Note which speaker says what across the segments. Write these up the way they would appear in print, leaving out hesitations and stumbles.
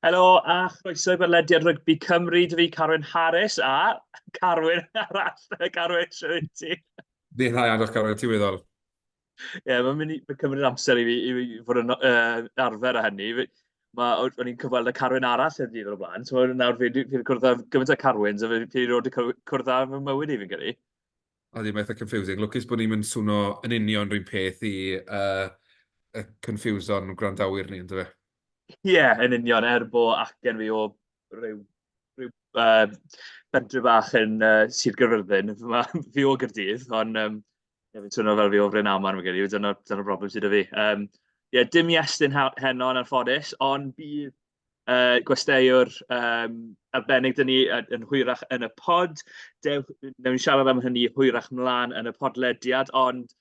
Speaker 1: Helo a chroeso i bodlediad Rygbi Cymru. Dw i Carwyn Harris a Carwyn arall. Carwyn, shwt wyt ti?
Speaker 2: Fi'n dda iawn, diolch Carwyn, ti'n weddol?
Speaker 1: Ie, yeah, mae'n mynd i mae'n cymryd amser i fi, i fi fod yn arfer â hynny. Ma, o'n i'n cyfweld â Carwyn arall y dydd o'r blaen, so nawr fi wedi cwrdd â gymaint o Carwyns a fi wedi cwrdd â fy mywyd i fi'n credu.
Speaker 2: Odi, mae'n eitha confusing. Lwcus bod ni'n mynd swno yn union rhywun peth i y confusion gwrandawyr ni, yndyfe?
Speaker 1: Ie, yeah, yn union, er bo acen fi o ryw, ryw bentre bach yn Sir Gaerfyrddin, fi o Gaerdydd, ond ie, fi'n swno fel fi o Fryn Aman, fi'n credu, dyna'r dyna broblem sydd 'da fi. Ie, dim Iestyn heno yn anffodus, ond bydd gwesteiwr arbennig 'da ni yn hwyrach yn y pod. Dewch, wnawn ni siarad am hynny hwyrach mlaen yn y podlediad, ond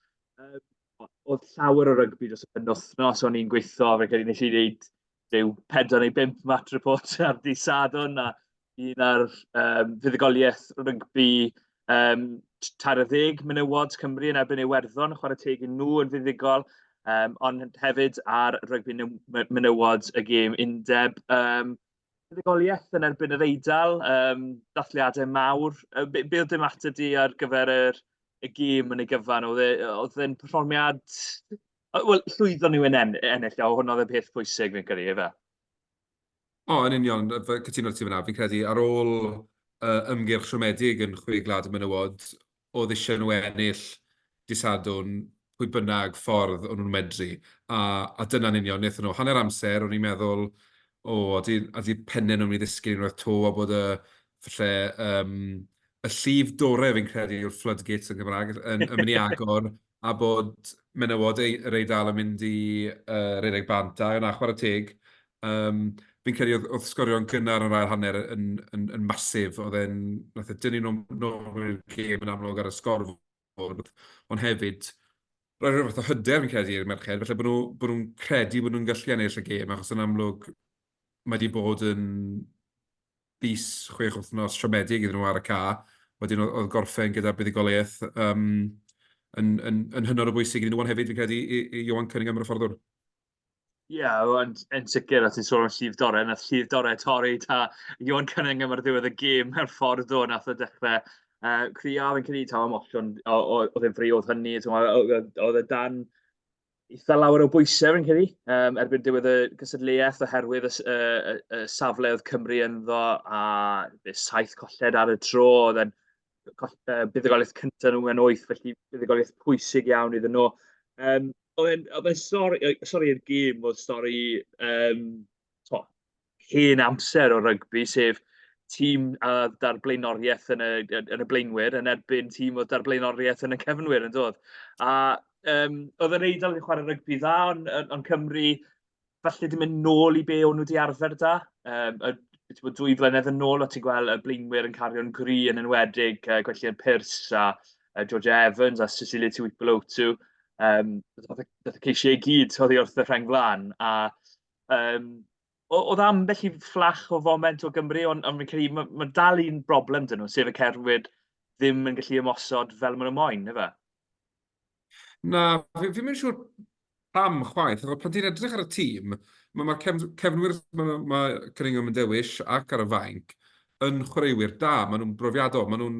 Speaker 1: oedd llawer o rygbi dros y penwythnos. O'n i'n gweithio, fi'n credu wnes i wneud rhyw pedwar neu bump match report ar dydd Sadwrn a un ar fuddugoliaeth rygbi 30 menywod Cymru yn erbyn Iwerddon, chwarae teg i nhw yn fuddugol, ond hefyd ar rygbi menywod y gêm undeb. Fuddugoliaeth yn erbyn yr Eidal, dathliadau mawr. Be be oedd dy ymateb di ar gyfer yr, y gêm yn ei gyfan? Oedd e, oedd e'n perfformiad... Wel, llwyddon nhw yn ennill, o, hwnna oedd y peth pwysig fi'n credu, ife?
Speaker 2: O, yn union, cytuno ti fan'na. Fi'n credu ar ôl ymgyrch siomedig yn Chwe Gwlad y Menywod, oedd eisiau nhw ennill dydd Sadwrn pwy bynnag ffordd o'n nhw'n medru. A, a dyna'n union, wnaethon nhw hanner amser, o'n i'n meddwl, o, ydy, ydy pennau nhw'n mynd i ddisgyn unwaith 'to, a bod y, falle, um, y llif dorau fi'n credu yw'r floodgates yn Gymraeg, yn, yn mynd i agor, a bod menywod ei, yr Eidal yn mynd i redeg bant, a na, chwarae teg. Um, fi'n credu oedd, oedd sgorio'n gynnar yn yr ail hanner yn, yn, yn masif, oedd e'n, nath e dynnu nhw nôl i'r gêm yn amlwg ar y sgorfwrdd, ond hefyd rhoi rhyw fath o hyder fi'n credu i'r merched, falle bod nhw, bod nhw'n credu bod nhw'n gallu ennill y gêm, achos yn amlwg mae wedi bod yn fis, 6 wythnos siomedig iddyn nhw ar y ca. Wedyn oedd, oedd gorffen gyda buddugoliaeth um, yn, yn, yn hynod o bwysig iddyn nhw, ond hefyd fi'n credu i, i Ioan Cunningham yr hyfforddwr.
Speaker 1: Ie, yeah, yn, yn sicr, os ti'n sôn am llif dorau, nath llif dorau torri ta Ioan Cunningham ar ddiwedd y gêm mewn ffordd do, nath o dechrau crio, fi'n credu taw emosiwn oedd e'n fri oedd hynny, oedd e dan eitha lawer o bwysau fi'n credu, erbyn diwedd y gystadleuaeth oherwydd y, y, y, y safle oedd Cymru ynddo a saith colled ar y tro, oedd e'n buddugoliaeth cyntaf nhw mewn wyth, felly buddugoliaeth pwysig iawn iddyn nhw. Oedd e'n oedd e'n stori, stori i'r gêm, oedd stori um, to, hen amser o rygbi, sef tîm a da'r blaenoriaeth yn y, yn y blaenwyr yn erbyn tîm oedd da'r blaenoriaeth yn y cefnwyr yn dod. A oedd yr Eidal wedi chwarae rygbi dda, ond on, on Cymru falle di mynd nôl i be o'n nhw wedi arfer da. Um, y, 2 flynedd yn ôl, o ti'n gweld y blaenwyr yn cario'n gry yn enwedig, Gwenllian Pyrs a Georgia Evans a Cecilia Tuipulotu. Dath y ceisiau i gyd oddi wrth y rheng flaen. A oedd ambell i fflach o foment o Gymru, ond, ond fi'n credu mae, ma dal un broblem dyn nhw, sef y cerfwyr ddim yn gallu ymosod fel maen nhw moyn, ife?
Speaker 2: Na, fi, fi'n mynd siŵr pam chwaith, achos pan ti'n edrych ar y tîm, mae'r ma cefnwyr mae ma Cunningham yn dewis ac ar y fainc yn chwaraewyr da, maen nhw'n brofiadol, maen nhw'n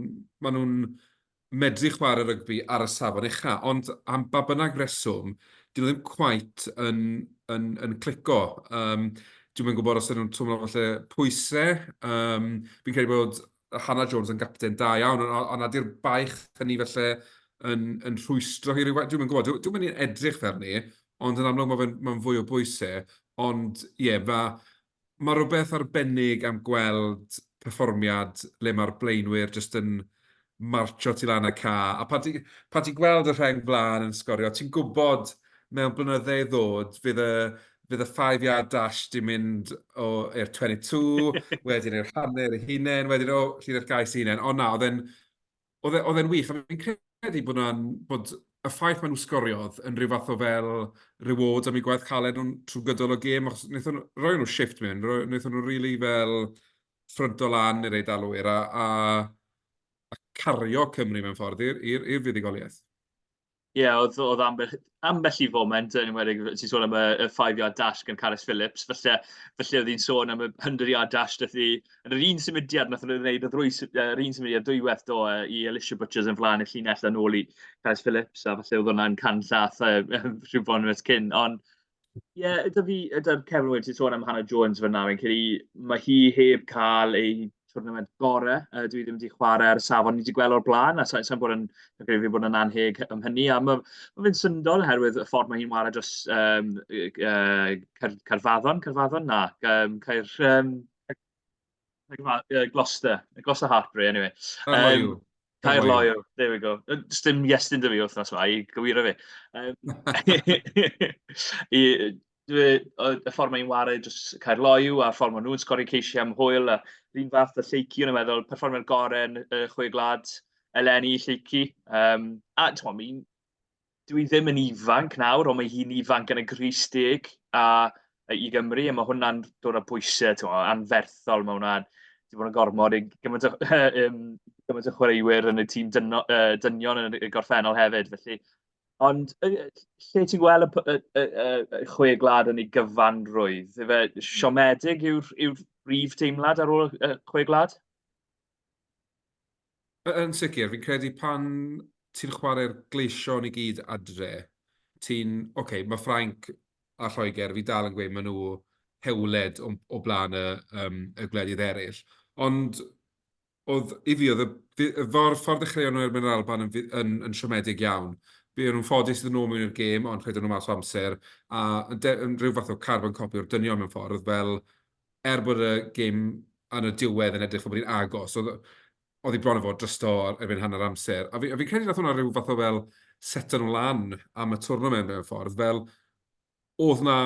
Speaker 2: ma nhw medru chwarae rygbi ar y safon ucha, ond am ba bynnag reswm, dyn nhw ddim quite yn, yn, yn clico. Um, Dwi'm yn gwybod os ydyn nhw'n teimlo falle pwysau. Um, fi'n credu bod Hannah Jones yn gapten da iawn, ond ond ydy'r baich hynny falle yn, yn rhwystro hi rywfaint? Dwi'm yn gwybod, dwi'm yn edrych fel ni, ond yn amlwg mae'n ma fwy o bwysau. Ond ie, yeah, mae ma rhywbeth arbennig am gweld perfformiad le mae'r blaenwyr jyst yn martsio tu lan y ca. A pan ti'n pan ti gweld y rheng flaen yn sgorio, ti'n gwybod mewn blynydde i ddod fydd y, fydd y 5 yard dash di mynd o i'r 22, wedyn i'r hanner ei hunain, wedyn o llinell gais ei hunain. Ond na, oedd e'n oedd e, oedd e'n wych. A fi'n credu bod, bod y ffaith maen nhw sgoriodd yn rhyw fath o fel reward am eu gwaith caled nhw'n trwy gydol y gêm, achos wnaethon nhw, roi nhw shift mewn, wnaethon nhw really fel ffrynto lan i'r Eidalwyr a, a, a cario Cymru mewn ffordd i'r fuddugoliaeth.
Speaker 1: Ie, Ie, oedd oedd ambell ambell i foment, yn enwedig, ti'n sôn am y y five yard dash gan Carys Phillips, falle falle oedd hi'n sôn am y 100 yard dash wnaeth hi yn yr un symudiad wnaethon nhw wneud y ddwy yr un symudiad dwywaith do i Alicia Butchers yn flaen y llinell a nôl i Carys Phillips, a falle oedd hwnna'n can llath rhyw foment cyn. Ond ie, gyda fi, gyda'r cefnwyr, ti'n sôn am Hannah Jones fan'na, fi'n credu mae hi heb cael ei twrnament gorau. Dwi ddim wedi chwarae ar y safon ni wedi gweld o'r blaen, a sa i'n bod yn, fi'n credu fi'n bod yn anheg am hynny. A mae ma fe'n syndod oherwydd y ffordd mae hi'n chwarae dros Caerfaddon, Caerfaddon? Na, Caer... Gloucester, Gloucester Hartpury, anyway.
Speaker 2: Caerloyw.
Speaker 1: Caerloyw, there we go. Does dim Iestyn 'da fi wythnos yma i gywiro fi. I, dwi, y ffordd mae'n ware dros Caerloyw a'r ffordd maen nhw'n sgori ceisiau am hwyl a yr un fath â Lleucu, o'n i'n meddwl, perfformiad gorau yn y Chwe Gwlad eleni, Lleucu. A timod, dwi ddim yn ifanc nawr, ond mae hi'n ifanc yn y crys deg a i Gymru, a mae hwnna'n dod â pwysau timod, anferthol. Mae hwnna'n 'di bod yn gormod i gymaint o gymaint o chwaraewyr yn y tîm dyno, dynion yn y gorffennol hefyd. Felly, ond lle ti'n gweld y, y, y, y chwe gwlad yn ei gyfanrwydd? Ife siomedig yw'r yw brif deimlad ar ôl y chwe gwlad?
Speaker 2: Yn sicr, fi'n credu pan ti'n chwarae'r Gleision i gyd adre, ti'n... Ocê, okay, mae Ffrainc a Lloegr, fi dal yn gweud, maen nhw hewled o, o blaen y, um, y gwledydd eraill. Ond oedd, i fi, oedd y, y ffordd, ffordd dechreuon nhw erbyn yr Alban yn, yn, yn siomedig iawn. Buon nhw'n ffodus iddyn nhw mewn i'r gêm, ond rhedon nhw mas o amser, a yn, de, yn rhyw fath o carbon copy o'r dynion mewn ffordd, fel er bod y gêm yn y diwedd yn edrych fel bod hi'n agos, oedd oedd hi bron o fod drosto erbyn hanner amser. A fi, a fi'n credu nath hwnna rhyw fath o fel seto nhw lan am y tournament mewn ffordd, fel oedd na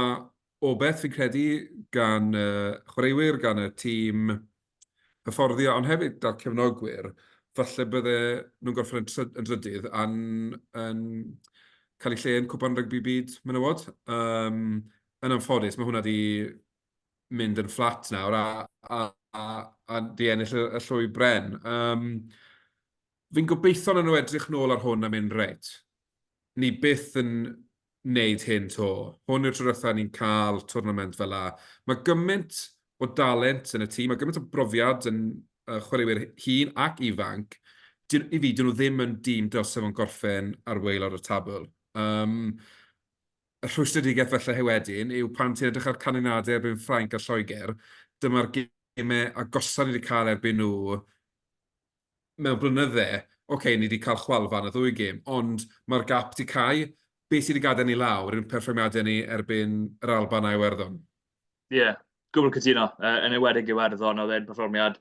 Speaker 2: obeith fi'n credu gan y chwaraewyr, gan y tîm hyfforddi, ond hefyd da'r cefnogwyr, falle bydde nhw'n gorffen yn, yn drydydd a'n yn cael eu lle yn Cwpan Rygbi Byd Menywod. Um, yn anffodus, mae hwnna wedi mynd yn fflat nawr a, a, a, a di ennill y, y llwy bren. Um, fi'n gobeithio na nhw edrych nôl ar hwn a mynd, reit, ni byth yn wneud hyn to. Hwn yw'r tro diwetha ni'n cael tournament fel la. Mae gymaint o dalent yn y tîm, mae gymaint o brofiad yn uh, chwaraewyr hŷn ac ifanc. I fi, dyn nhw ddim yn dîm dylse fo'n gorffen ar waelod y tabl. Um, Y rhwystredigaeth falle wedyn yw pan ti'n edrych ar canlyniadau erbyn Ffrainc a Lloegr, dyma'r gemau agosa ni wedi cael erbyn nhw mewn blynydde. Ocê, ni wedi cael chwalfa yn y ddwy gêm, ond mae'r gap 'di cau. Be sydd wedi gadael ni lawr yw'n perfformiadau ni erbyn yr Alban a Iwerddon.
Speaker 1: Ie, gwbl cytuno. Yn enwedig Iwerddon, oedd e'n perfformiad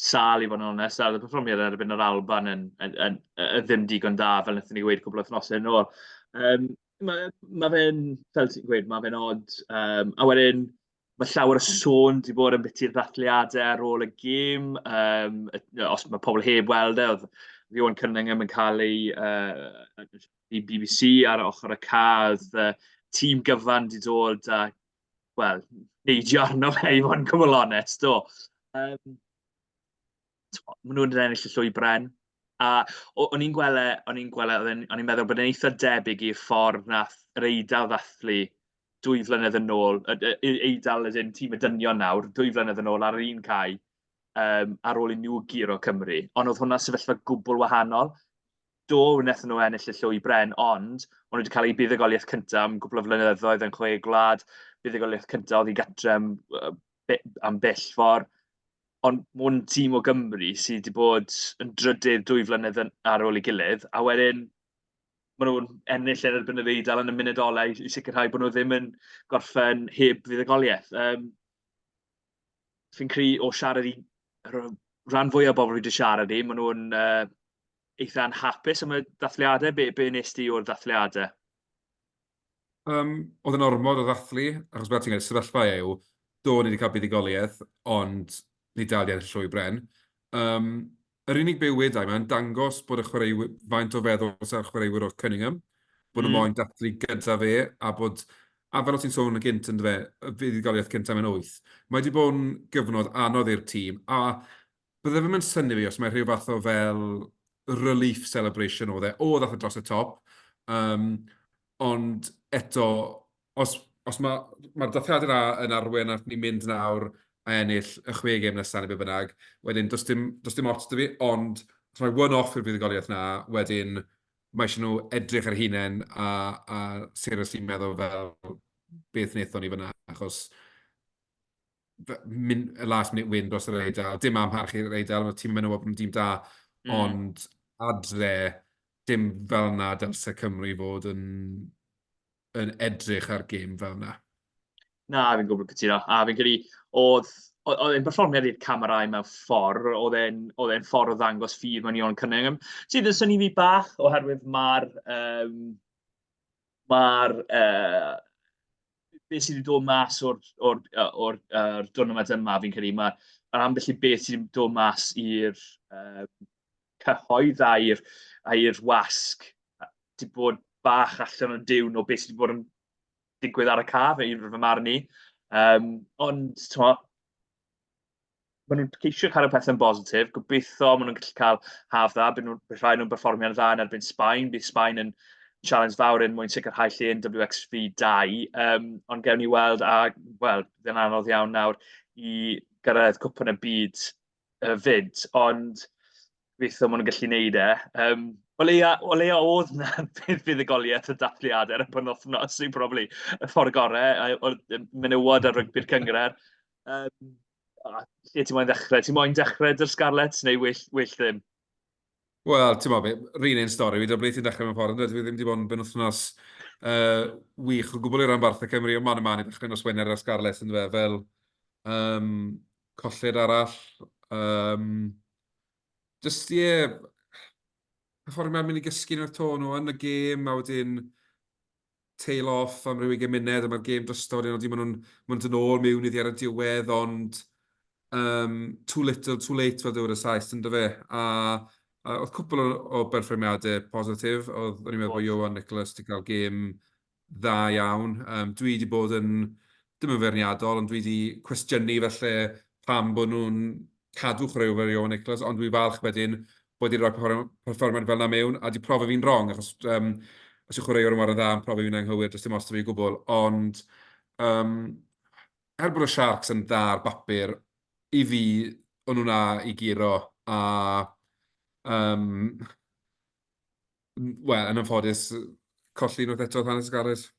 Speaker 1: sâl i fod yn onest, a oedd y perfformiad yn erbyn yr Alban yn, yn, yn, yn, ddim digon da, fel wnaethon ni weud cwpl o wythnosau yn ôl. Um, Mae ma fe'n, fel ti'n gweud, mae fe'n od. A wedyn, mae llawer o sôn 'di bod ambiti'r ddathliadau ar ôl y gêm. Um, os mae pobl heb weld e, oedd Ioan Cunningham yn cael ei i BBC ar ochr y ca, oedd tîm gyfan 'di dod a, wel, neidio arno fe i fod yn gwbl onest, do. Um, maen nhw'n ennill y llwy bren. A o'n i'n gweld e, o'n i'n gweld e, o'n i'n meddwl bod e'n eitha debyg i'r ffordd nath yr Eidal ddathlu 2 flynedd yn ôl, Eidal as in tîm y dynion nawr, 2 flynedd yn ôl ar yr un cae, ar ôl i nhw guro Cymru. Ond oedd hwnna sefyllfa gwbl wahanol. Do, wnaethon nhw ennill y llwy bren, ond o'n nhw wedi cael eu buddugoliaeth cyntaf am gwbl o flynyddoedd yn Chwe Gwlad, buddugoliaeth cyntaf oedd i gatre am, am bell ffordd. Ond ma' hwn tîm o Gymru sydd wedi bod yn drydydd 2 flynedd yn, ar ôl ei gilydd, a wedyn maen nhw'n ennill yn erbyn yr Eidal yn y munud olau i sicrhau bod nhw ddim yn gorffen heb fuddugoliaeth. Fi'n credu o siarad i rhan fwyaf o bobl fi wedi siarad i, maen nhw'n eitha anhapus am y dathliadau. Be, be nes di o'r dathliadau?
Speaker 2: Oedd yn ormod o ddathlu, achos fel ti'n gweud, sefyllfa yw, do, ni wedi cael buddugoliaeth, ond ni dal i ennill llwy bren. Um, yr unig be wedai, mae'n dangos bod y chwaraewyr, faint o feddwl sydd ar chwaraewyr o Cunningham, bod nhw moyn dathlu gyda fe, a bod, a fel o ti'n sôn yn gynt yn fe, y fuddugoliaeth cyntaf mewn wyth. Mae wedi bod yn gyfnod anodd i'r tîm, a bydde fe'm yn synnu fi os mae rhyw fath o fel relief celebration oedd e, o, ddath e dros y top. Um, ond eto, os, os mae'r ma dathliadau yna yn arwain at ni'n mynd nawr a ennill y chwe gêm nesaf neu be bynnag, wedyn does dim, does dim ots 'da fi, ond os mae one-off yw'r fuddugoliaeth 'na, wedyn mae eisiau nhw edrych ar hunain a, a seriously meddwl fel beth wnaethon ni fyna, achos mynd, y last minute win dros yr Eidal, dim amharch i'r Eidal, mae'r tîm menywod yn dîm da, ond adre, dim fel yna dylse Cymru fod yn, yn edrych ar gêm fel yna.
Speaker 1: Na, fi'n gwbl cytuno. A fi'n credu oedd oedd e'n berfformiad i'r camerâu mewn ffordd, oedd e'n oedd e'n ffordd o ddangos ffydd mewn Ioan Cunningham, sydd yn synnu fi bach, oherwydd mae'r um, mae'r uh, beth sydd wedi dod mas o'r, or, or, or dwrnament yma, fi'n credu, mae ma ambell i beth sydd wedi dod mas i'r um, cyhoedd a i'r, a i'r wasg wedi bod bach allan o diwn o beth sydd wedi bod yn digwydd ar y caf, i fy marn i. Um, ond, t'mo, maen nhw'n ceisio cadw pethau'n bositif. Gobeithio maen nhw'n gallu cael haf dda. Bydd nhw'n bydd rhai nhw'n berfformio'n dda yn erbyn Sbaen. Bydd Sbaen yn challenge fawr yn mwyn sicrhau lle yn WXV 2. Um, ond gewn ni weld, a wel, bydd yn anodd iawn nawr i gyrraedd cwpan y byd 'fyd, ond gobeithio maen nhw'n gallu wneud e. Um, o leia, o leia oedd na fuddugoliaeth y dathliadau ar y penwythnos sy'n probably y ffordd gorau, o'r menywod ar rygbi'r cynghrair. Um, a lle ti moyn ddechrau? Ti moyn dechrau 'da'r Scarlets neu well, well ddim?
Speaker 2: Wel, ti'n meddwl, yr un un stori, fi ble ti'n dechrau mewn ffordd, ynddo? Dwi ddim wedi bod yn benwythnos uh, wych o gwbl i ranbarthau Cymru, ond man y man i ddechrau nos Wener ar Scarlets, ynddo fe, fel um, colled arall. Um, just, ie, yeah, perfformiad mynd i gysgu unwaith to nhw yn y gêm, a wedyn tail off am ryw ugain munud, a mae'r gêm drosto, wedyn odi, maen nhw'n maen nhw'n dod nôl mewn iddi ar y diwedd, ond um, too little, too late fel dywed y Sais, ynddo fe? A, a oedd cwpl o, o berfformiadau positif, oedd, o'n i'n meddwl bod Ioan Nicholas wedi cael gêm dda iawn. Um, dwi wedi bod yn, dim yn feirniadol, ond dwi wedi cwestiynu felly pam bod nhw'n cadw chwaraewyr fel Ioan Nicholas, ond dwi'n falch wedyn bod wedi rhoi perfformiad fel 'na mewn, a 'di profi fi'n wrong, achos um, os yw chwaraewr yn chwarae'n dda yn profi fi'n anghywir, does dim ots 'da fi o gwbl, ond um, er bod y Sharks yn dda ar bapur, i fi, o'n nhw'n na i guro, a um, wel, yn anffodus, colli unwaith eto hanes Gareth.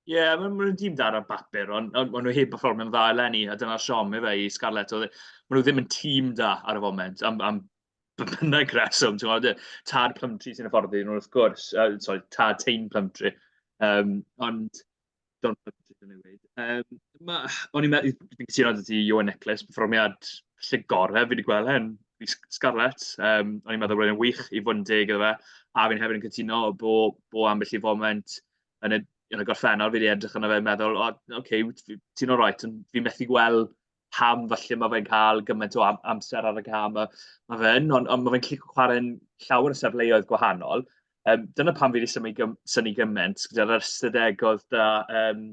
Speaker 1: Ie, yeah, maen nhw'n dîm da ar y bapur, ond on, maen nhw heb performio'n dda eleni, a dyna'r siom ife i Scarlets. Oedd, e, maen nhw ddim yn tîm da ar y foment, am, am bynnag reswm, ti'n gwybod, tad Plumtree sy'n hyfforddi nhw wrth gwrs, uh, sorry, tad Taine Plumtree, um, ond Don Plumtree sy'n ei weud. Um, ma, o'n i'n meddwl, fi'n cytuno 'da ti, Ioan Nicholas, perfformiad lle gorau fi wedi gweld hyn i Scarlets. Um, o'n i'n meddwl bod e'n wych i fod yn deg iddo fe, a fi'n hefyd yn cytuno bod bo ambell i foment yn y, yn y gorffennol, fi wedi edrych arno fe yn meddwl, o, oh, okay, ti'n alright, ond fi methu gweld pam falle mae fe'n cael gymaint o am amser ar y cam. Mae, ma fe yn, ond, ond mae fe'n gallu chwarae'n llawer o safleoedd gwahanol. Um, dyna pam fi wedi symud gym, synnu gymaint, gyda'r ystadeg oedd da um,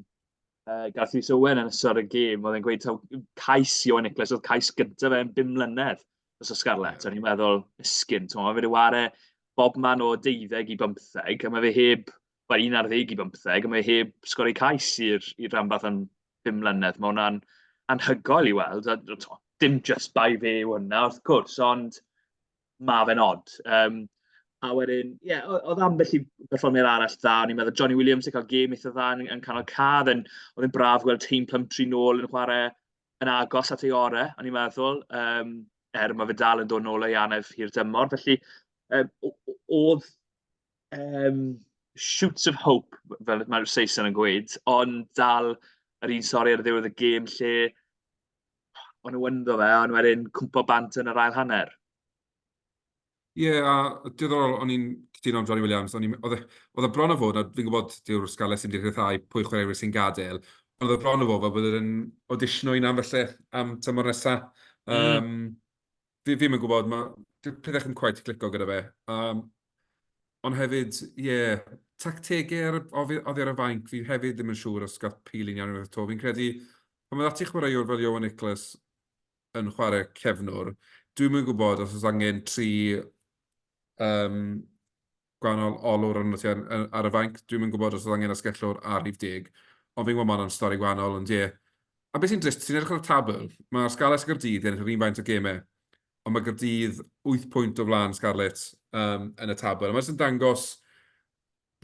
Speaker 1: Gareth Rhys Owen yn ystod y gêm, oedd e'n gweud taw cais Ioan Nicholas, oedd cais gyntaf fe yn 5 mlynedd dros y Scarlets. Yeah. O'n i'n meddwl, miskin, ti'n meddwl, fe wedi ware bob man o 12 i 15, a mae fe heb, wel, 11 i 15, a mae fe heb sgori cais i'r rhanbarth am 5 mlynedd. Mae hwnna'n anhygoel i weld. A, to, dim just bai fe yw hwnna, wrth gwrs, ond mae fe'n odd. Um, a wedyn, ie, yeah, oedd ambell i berfformiad arall dda. O'n i'n meddwl Johnny Williams yn cael gêm eitha dda yn, yn canol cadd. Oedd yn braf gweld Taine Plumtree nôl yn chwarae yn agos at ei orau, o'n i'n meddwl. Um, er mae fe dal yn dod nôl o'i anaf hir dymor. Felly, um, oedd um, shoots of hope, fel mae'r Saeson yn gweud, ond dal yr un stori ar ddiwedd y gêm lle o'n nhw ynddo fe, ond wedyn cwmpo bant yn yr ail hanner.
Speaker 2: Ie, yeah, a diddorol, o'n i'n cytuno am Johnny Williams, o'n i'n, oedd e, oedd e bron o fod, a fi'n gwybod dyw'r Scarlets ddim wedi rhyddhau pwy chwaraewyr sy'n gadael, ond oedd e bron o fod fel bod e'n auditiono i hunan falle am tymor nesa. Mm. Um, fi, fi'm yn gwybod, mae pethau ddim cweit clico gyda fe. Um, ond hefyd, ie, yeah, tactegau ar, oddi, oddi ar y fainc, fi hefyd ddim yn siŵr os gath Pili'n iawn unwaith eto. Fi'n credu, pan mae ati chwaraewr fel Ioan Nicholas yn chwarae cefnwr, dwi'm yn gwybod os oes angen tri um, gwahanol olwr arno ti ar, ar y fainc. Dwi'm yn gwybod os oedd angen asgellwr a rhif 10, ond fi'n gwybod ma' hwnna'n stori gwahanol, ond ie. A beth sy'n drist, ti'n edrych ar y tabl, mae Scarlets a Gaerdydd yn ennill yr un faint o gemau, ond mae Gaerdydd 8 pwynt o flaen Scarlets um, yn y tabl. A mae jyst yn dangos,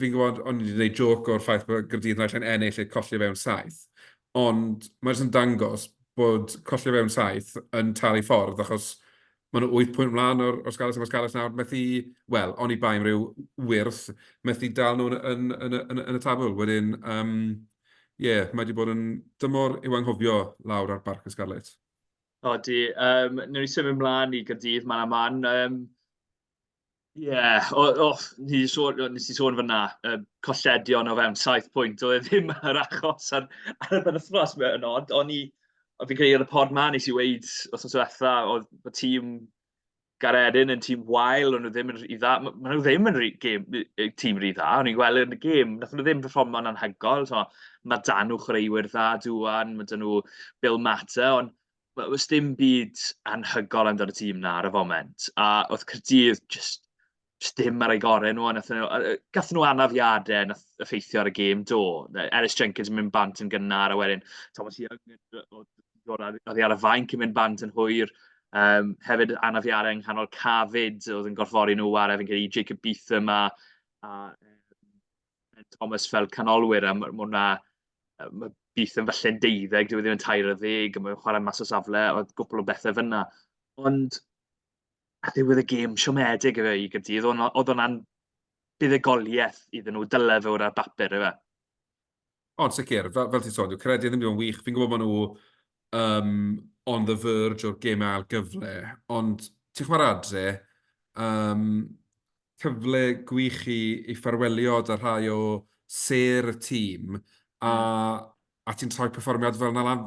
Speaker 2: fi'n gwybod, o'n i wedi gwneud joc o'r ffaith bod Gaerdydd naill ai'n ennill neu colli fewn saith, ond mae jyst yn dangos bod colli fewn saith yn talu ffordd, achos maen nhw 8 pwynt mlaen o'r, or Scarlets, a mae Scarlets nawr methu, wel, oni bai am ryw wyrth, methu dal nhw yn, yn, yn, yn, yn y tabl. Wedyn, um, ie, yeah, mae wedi bod yn dymor i'w anghofio lawr ar Barc y Scarlets.
Speaker 1: Odi, um, newn ni symud mlaen i Gaerdydd, man a man. Um, Ie, yeah, o, o, ni sôn, nes i sôn fyna, uh, colledion o fewn 7 pwynt, oedd e ddim yr achos ar, ar y penwythnos yn od. O'n i, fi'n credu ar y pod ma, nes i weud wythnos diwetha, oedd y tîm Garedin yn tîm wael, o'n nhw ddim yn rhy dda. Maen nhw ddim yn rhy, gêm, tîm rhy dda, o'n i'n gweld yn y gêm, nath nhw ddim performo'n anhygoel. So, mae dan nhw chwaraewyr dda, dwan, mae dan nhw Bill Mata, ond oes dim byd anhygoel amdano y tîm na ar y foment. A oedd Caerdydd just, just ddim ar ei gorau nhw. Nath nhw, gath nhw anafiadau nath effeithio ar y gêm, do. Ellis Jenkins yn mynd bant yn gynnar, a wedyn Thomas Young yn dod oddi ar y fainc yn mynd bant yn hwyr. Um, hefyd anafiadau yng nghanol Cafyd, oedd yn gorfodi nhw ware, fi'n credu Jacob Beetham a, a um, Thomas fel canolwyr, a mae hwnna, mae Beetham falle'n deuddeg, dyw e ddim yn 13, a mae'n chwarae mas o safle, oedd gwpl o bethau fyna. Ond ar ddiwedd y gêm, siomedig efe i Gaerdydd, oedd hwnna'n buddugoliaeth iddyn nhw, dyle fe fod ar bapur efe.
Speaker 2: Ond sicr, fel, fel ti'n sôn, dyw Caerdydd ddim wedi bod yn wych. Fi'n gwybod maen nhw um, on the verge o'r gêm ail gyfle, ond ti'n chwarae adre, um, cyfle gwych i, i ffarwelio da rhai o sêr y tîm, a, mm. a ti'n troi perfformiad fel 'na lan.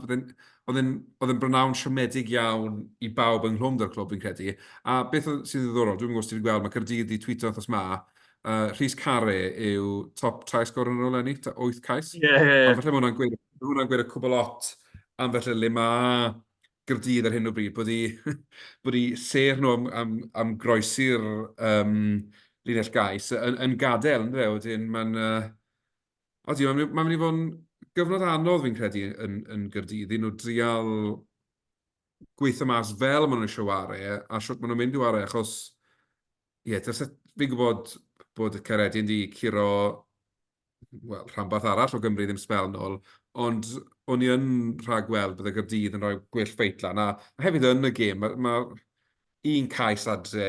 Speaker 2: Oedd e'n oedd e'n brynawn siomedig iawn i bawb ynghlwm 'da'r clwb, fi'n credu. A beth oedd, sy'n ddiddorol, dwi'm yn gwybod os ti wedi gweld, mae Caerdydd wedi tweeto wythnos 'ma, Rhys Carre yw top try scorer nhw eleni, ta 8 cais.
Speaker 1: Ie, ie, ie.
Speaker 2: A falle mae hwnna'n gweud, ma' hwnna'n gweud y cwbl lot am falle le mae Gaerdydd ar hyn o bryd, bod eu bod eu sêr nhw am, am, am groesi'r um, linell gais yn, yn gadael, yndyfe? Wedyn mae'n... Uh, Odi, mae'n mae'n mynd i fod yn gyfnod anodd fi'n credu yn, yn Gaerdydd, i nhw drial gweithio mas fel maen nhw eisiau ware a shwt maen nhw'n mynd i ware, achos ie, yeah, fi'n gwybod bod y Caeredin di curo wel, rhanbarth arall o Gymru ddim sbel nôl, ond o'n i yn rhagweld bydde Gaerdydd yn rhoi gwell ffeit lan, a hefyd yn y gêm, mae, ma un cais adre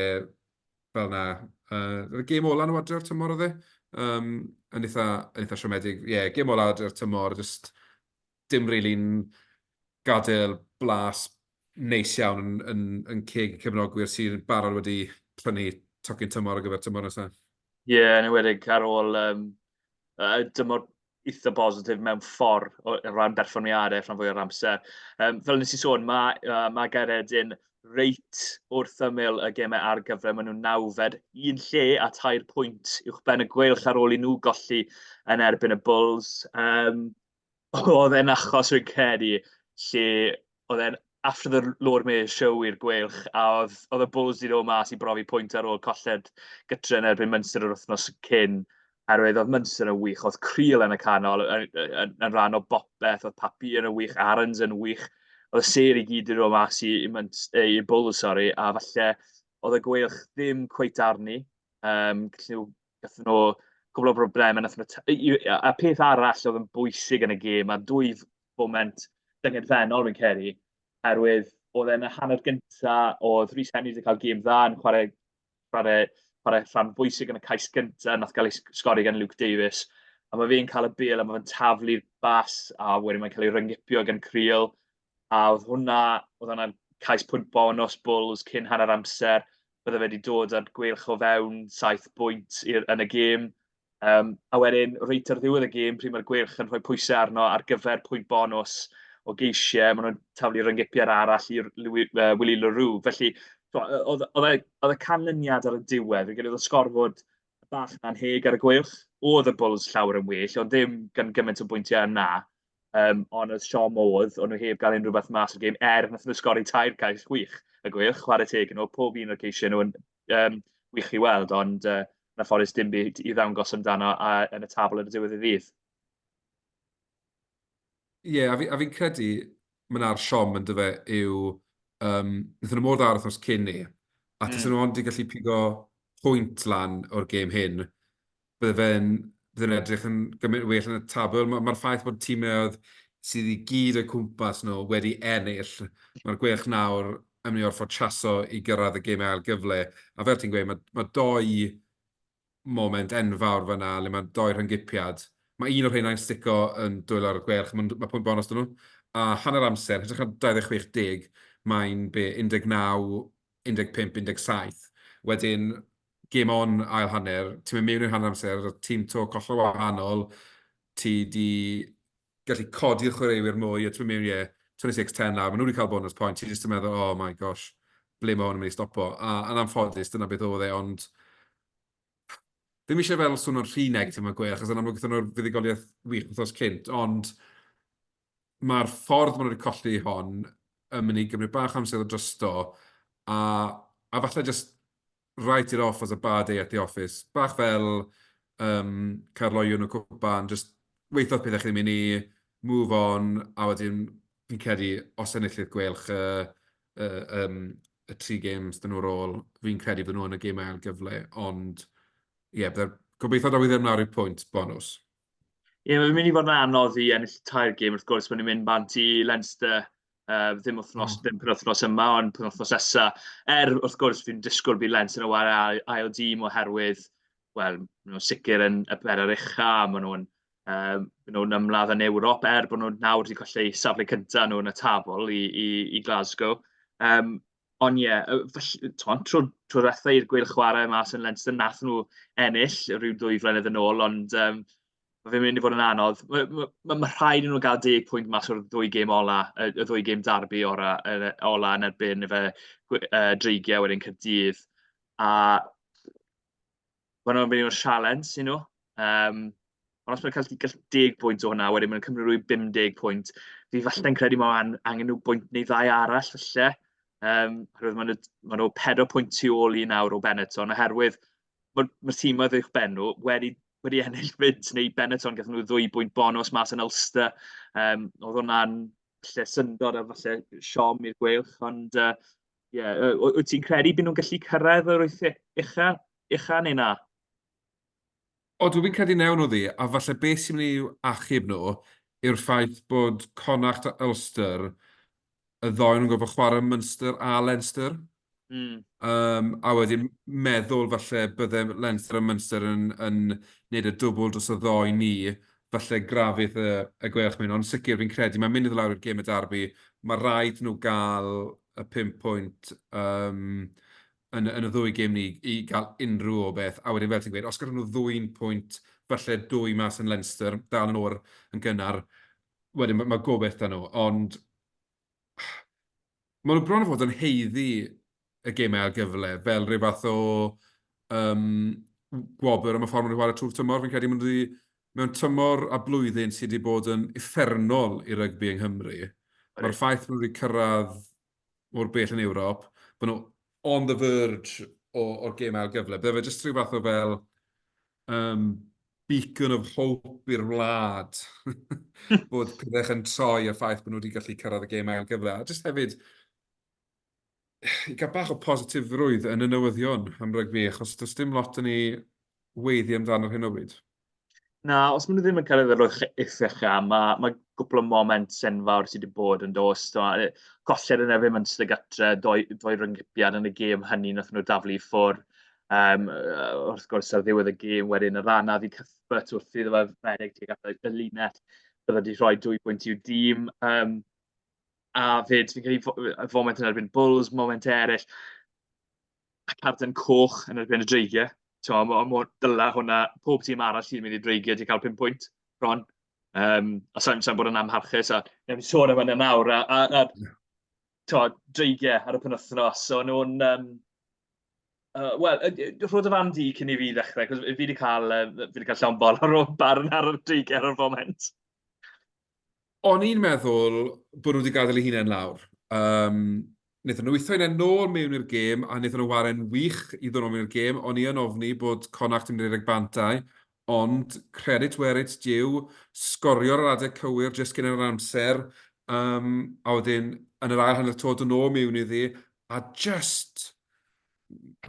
Speaker 2: fel 'na. Yy, y gêm ola nhw adre o'r tymor oedd e? Yym, yn eitha, yn eitha siomedig. Ie, yeah, gêm ola adre o'r tymor, jyst dim rili'n gadael blas neis iawn yn, yn, yn ceg y cefnogwyr sy'n barod wedi prynu tocyn tymor ar gyfer tymor nesaf.
Speaker 1: Ie, yeah, yn enwedig ar ôl um, dymor eitha bositif mewn ffordd o ran berfformiadau rhan fwy o'r amser. Um, fel nes i sôn, mae, uh, mae Gaeredin reit wrth ymyl y gemau ar gyfer, maen nhw'n nawfed, un lle a tair pwynt uwch ben y gweilch ar ôl i nhw golli yn erbyn y Bulls. Um, oedd e'n achos rwy'n credu lle oedd e'n after the Lord Mayor's show i'r Gweilch, a oedd, oedd y Bulls wedi dod mas i brofi pwynt ar ôl colled gytre yn erbyn Munster yr wythnos cyn, oherwydd oedd Munster yn wych, oedd Creel yn y canol yn, yn, yn rhan o bopeth, oedd Papi yn y wych, Aarons yn wych, oedd y sêr i gyd wedi dod mas i, i, Munster, i Bulls, sorry, a falle oedd y Gweilch ddim cweit arni. Um, Gathon nhw cwpl o broblemau, wnaethon nhw... A peth arall oedd yn bwysig yn y gêm, a dwy foment dyngedfennol fi'n credu, oherwydd oedd e'n y hanner gynta, oedd Rhys Henry wedi cael gêm dda yn chwarae, chwarae, chwarae rhan bwysig yn y cais gynta, nath gael ei sgori gan Luke Davies. A mae fe'n cael y bêl a mae fe'n taflu'r bas, a wedyn mae'n cael ei ryngipio gan Creel. A oedd hwnna, oedd hwnna'n cais pwynt bonus Bulls cyn hanner amser. Bydde fe wedi dod â'r Gweilch o fewn 7 bwynt yn y gêm. Um, a wedyn, reit ar ddiwedd y gêm, pryd mae'r Gweilch yn rhoi pwysau arno ar gyfer pwynt bonus o geisiau, maen nhw'n taflu ryngipiad arall i uh, Willie Le Roux. Felly, oedd, oedd, e, oedd y canlyniad ar y diwedd, fi'n credu oedd y sgorfod bach yn anheg ar y Gweilch. Oedd y Bulls llawer yn well, ond ddim gan gymaint o bwyntiau yna. Um, ond oedd siom oedd, o'n nhw heb gael unrhyw beth mas o'r gêm, er nath nhw sgori tair cais gwych, y Gweilch, chwarae teg yn nhw, pob un o'r ceisiau nhw yn um, wych i weld, ond uh, Yn anffodus dim byd i ddangos amdano a, yn y tabl yn y diwedd y ddydd.
Speaker 2: Ie, yeah, a fi'n credu mae 'na'r siom yn dyfe yw, um, wnaethon nhw mor dda yr wythnos cyn ni, a mm. nhw ond wedi gallu pigo pwynt lan o'r gêm hyn, bydde fe'n bydde fe'n edrych yn gymaint well yn y tabl. Mae'r ma ffaith bod tîmoedd sydd i gyd o'i cwmpas nhw wedi ennill, mae'r Gweilch nawr yn mynd i orfod chaso i gyrraedd y gêm ail gyfle. A fel ti'n gweud, mae, mae doi moment enfawr fan'na le mae dou rhyng-gipiad. Mae un o'r rheina'n stico yn dwylo'r Gweilch, mae ma pwynt bonus 'da nhw. A hanner amser, hytrach na 26 deg, mae'n be, 19, 15, 17. Wedyn, game on ail hanner, ti'n mynd mewn i'r hanner amser, tîm to collol wahanol, ti 'di gallu codi'r chwaraewyr mwy, a ti'n mynd mewn, ie, 26-10 lawr, maen nhw wedi cael bonus point, ti jyst yn meddwl, oh my gosh, ble mae hwn yn mynd i stopo? A yn anffodus, dyna beth oedd e, ond ddim eisiau fel swnio'n rhy negatif am y Gweilch, achos yn amlwg gaethon nhw'r fuddugoliaeth wych wythnos cynt, ond mae'r ffordd maen nhw wedi colli hon yn mynd i gymryd bach o amser i ddod drosto, a, a falle jyst write it off as a bad day at the office. Bach fel um, Caerloyw yn y cwpan, just weithiodd pethau chi ddim i ni, move on, a wedyn fi'n credu os enillydd Gweilch y, y, um, y tri games dyn nhw'r ôl, fi'n credu fydden nhw yn y gêm ail gyfle, ond ie, yeah, bydde'r gobeithio daw i ddim lawr i'r pwynt bonws.
Speaker 1: Ie, yeah, mae'n mynd i fod yn anodd i ennill tair gêm wrth gwrs, mae'n mynd bant i Leinster ddim wythnos, ddim penwythnos yma, ond penwythnos nesa. Er, wrth gwrs, fi'n disgwyl bydd Leinster yn chwarae ail, ail dîm oherwydd, wel, maen nhw'n sicr yn y bedwar ucha, maen nhw'n um, nhw'n ymladd yn Ewrop, er bod nhw'n nawr wedi colli safle cyntaf nhw yn y tabl i, i, i Glasgow. Um, ond ie, yeah, felly, tro, tro diwetha i'r Gweilch chwarae mas yn Leinster, nath nhw ennill rhyw ddwy flynedd yn ôl, ond um, mae fe'n mynd i fod yn anodd. Mae ma, ma, ma rhaid i nhw gael 10 pwynt mas o'r ddwy gêm ola, y, y ddwy gêm darbi ora, ola yn erbyn efe uh, Dreigiau wedyn Caerdydd. A mae nhw'n mynd i fod yn sialens i nhw. Um, ond os mae'n cael gallu 10 pwynt o hwnna, wedyn mae'n cymryd rhyw 50 pwynt. Fi falle'n credu mae an, angen nhw bwynt neu ddau arall falle. Um, oherwydd maen nhw, maen nhw 4 pwynt tu ôl i nawr o Benetton, oherwydd mae'r ma tîmoedd uwch ben nhw wedi, wedi ennill fyd, neu Benetton gathon nhw ddwy bwynt bonus mas yn Ulster. Um, oedd hwnna'n falle syndod a falle siom i'r Gweilch, ond ie, uh, yeah, wyt ti'n credu byd nhw'n gallu cyrraedd yr wyth ucha, ucha neu na?
Speaker 2: O, dwi'n credu newn nhw ddi, a falle beth sy'n mynd i'w achub nhw yw'r ffaith bod Connacht a Ulster, y ddou nhw'n gorfod chwarae Munster a Leinster. Mm. Um, a wedyn meddwl falle bydde Leinster a Munster yn, yn neud y dwbl dros y ddou ni, falle grafydd y, y Gweilch mewn, ond sicr fi'n credu mae'n mynd i ddod lawr i'r gêm y derby, mae rhaid nhw gael y 5 pwynt um, yn, yn y ddwy gêm ni i gael unrhyw o beth, a wedyn fel ti'n gweud, os gallen nhw ddwy'n pwynt, falle dwy mas yn Leinster, dal yn o'r yn gynnar, wedyn mae, mae gobeith da nhw, ond Maen nhw bron a fod yn haeddu y gemau ail gyfle fel rhyw fath o um, gwobr am y ffordd maen nhw'n chwarae trwy'r tymor. Fi'n credu maen nhw wedi, mewn tymor a blwyddyn sydd wedi bod yn uffernol i rygbi yng Nghymru, mae'r ffaith bod nhw wedi cyrraedd mor bell yn Ewrop, bod nhw on the verge o, o'r gêm ail gyfle. Bydde fe jyst rhyw fath o fel um, beacon of hope i'r wlad bod pethau yn troi a'r ffaith bod nhw wedi gallu cyrraedd y gêm ail gyfle. A jyst hefyd, i gael bach o positifrwydd yn y newyddion am rygbi, achos does dim lot yn ei weiddi amdano ar hyn o bryd.
Speaker 1: Na, os maen nhw ddim yn cyrraedd yr ucha, mae, mae gwpl o moments enfawr sydd wedi bod yn dos. Colled yn erbyn Munster gatre, doi, doi ryngipiad yn y gêm hynny, nath nhw daflu i ffwrdd. Um, wrth gwrs, ar ddiwedd y gêm, wedyn yr anaf i Cuthbert wrth iddo fe redeg tuag at y linell, bydde wedi rhoi dwy bwynt i'w dîm. Um, a fyd, fi'n credu foment yn erbyn Bulls, moment eraill, a carden coch yn erbyn y Dreigiau. Ti'n mo, mo, dyla hwnna, pob tîm arall sy'n mynd i Dreigiau wedi cael 5 pwynt, bron. Um, a sa'n sa bod yn amharchus, a fi'n sôn am hynny nawr, a, a, a t'mo, Dreigiau ar y penwythnos, so nhw'n... Um, Wel, rho dy farn di cyn i fi ddechrau, cos fi wedi cael, uh, fi wedi cael llawn bol ar ôl barn ar y dreigiau ar y foment.
Speaker 2: O'n i'n meddwl bod nhw wedi gadael eu hunain lawr. Um, Wnaethon nhw wytho hynna nôl mewn i'r gêm, a wnaethon nhw ware'n wych i ddod nôl mewn i'r gêm. O'n i yn ofni bod Connacht yn mynd i redeg bantau, ond credit where it's due, sgorio ar yr adeg cywir jyst cyn yr amser, um, a wedyn yn yr ail hanner to dod nôl mewn iddi, a just,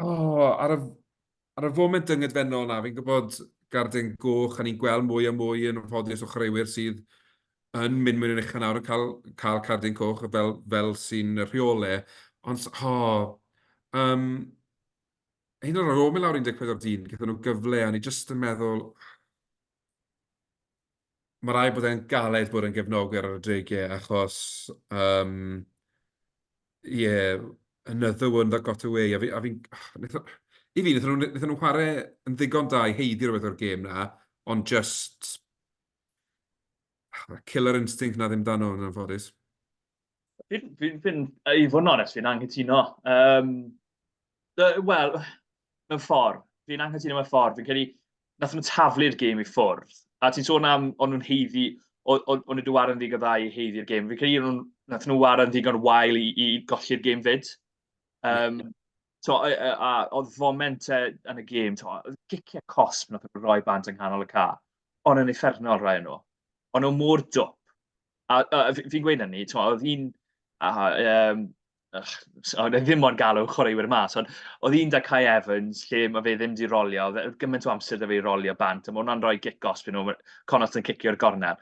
Speaker 2: oh, ar y, ar y foment dyngedfennol na, fi'n gwybod gardyn goch, a ni'n gweld mwy a mwy yn anffodus o chwaraewyr sydd yn mynd mewn yn uchel nawr yn cael, cael cardyn coch fel, fel sy'n rheole, ond, oh, um, hyd yn oed ar ôl mynd lawr 14 dyn, gaethon nhw gyfle, a ni jyst yn meddwl, mae rhaid bod e'n galed bod yn gefnogwyr ar y dreigiau, achos, um, yeah, another one that got away, a fi, a fi'n, i fi, wnaethon nhw, wnaethon nhw chwarae yn ddigon da i haeddu rhywbeth o'r gêm na, ond just, killer instinct na ddim dan nhw, yn anffodus.
Speaker 1: Fi'n, fi, fi, i fod yn onest, fi'n anghytuno. Um, Wel, mewn ffordd. Fi'n anghytuno mewn ffordd. Fi'n credu, nath nhw taflu'r gêm i ffwrdd. A ti'n sôn am, o'n nhw'n haeddu, o'n nhw wedi waro'n ddigon dda i haeddu'r gêm. Fi'n credu nhw, nath nhw waro'n ddigon wael i, i golli'r gêm fyd. Um, so, a, a, a oedd foment yn y gêm, to, giciau cosb nath nhw roi bant yng nghanol y ca. Ond yn uffernol rhai o'n nhw. O'n nhw mor dwp. A, a fi'n gweud hynny, t'mo, oedd un... A, um, oedd e ddim ond galw chwaraewyr mas, ond oedd un da Kai Evans, lle mae fe ddim di rolio, oedd gymaint o amser da fe i rolio bant, a mae hwnna'n rhoi gic gosb i nhw, Connacht yn cicio'r gornel.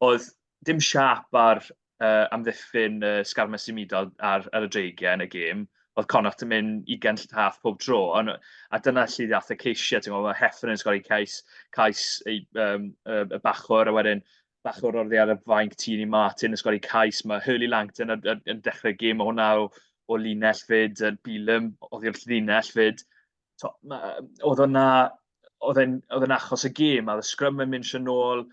Speaker 1: Oedd dim siap ar uh, amddiffyn uh, sgarmes symudol ar, ar y dreigiau yn y gêm, oedd Connacht yn mynd ugain llath pob tro, ond, a dyna lle ddath y ceisiau, ti'n gwybod, mae Heffernan yn sgori cais, cais ei, um, y, y bachwr, a wedyn bachwr oddi ar y fainc Tini Martin yn sgori cais, mae Hurley Langton yn, yn, yn dechrau gêm, mae hwnna o, o linell fyd, Bilum oddi wrth linell fyd. So, ma, oedd hwnna, oedd e'n oedd e'n achos y gêm, a oedd y scrum yn mynd sy'n ôl,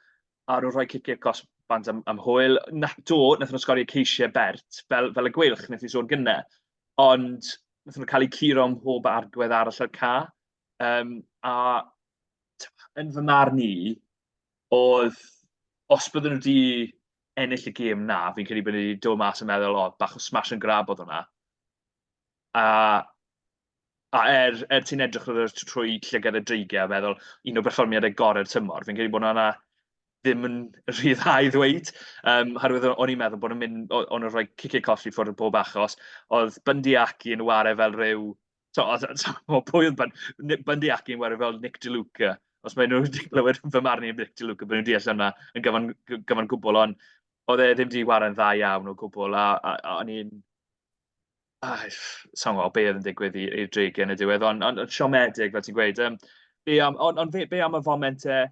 Speaker 1: a nhw'n rhoi ciciau cos bant am, am hwyl. Na, do, wnaethon nhw sgori ceisiau bert, fel, fel y gweilch, wnaeth i sôn gynnau. Ond wnaethon nhw cael eu curo ym mhob argwedd arall o'r ca. Um, a yn fy marn i, oedd, os bydden nhw wedi ennill y gêm 'na, fi'n credu bod nhw wedi dod mas yn meddwl, o, bach o smash and grab oedd hwnna. A, a er, er ti'n edrych ar y trwy llygad y dreigiau a meddwl, un o berfformiadau gorau'r tymor, fi'n credu bod hwnna ddim yn rhy dda i ddweud. Um, oherwydd o'n i'n meddwl bod nhw'n mynd, o'n nhw'n rhoi ciciau colli ffwrdd yn bob achos. Oedd Bundy Aki yn ware fel rhyw So, so, so pwy oedd Bun Bundy Aki yn ware fel Nick DeLuca? Os maen nhw wedi clywed fy marn i am Nick DeLuca, bod nhw'n deall hwnna yn gyfan, gyfan gwbl, ond oedd e ddim wedi ware'n dda iawn o gwbl, a, a, a o'n i'n... Ah, sa'n gwybod be oedd yn digwydd i'r dreigiau yn y diwedd, ond on, on, siomedig, fel ti'n gweud. Um, be am, ond on, be, be am y fomentau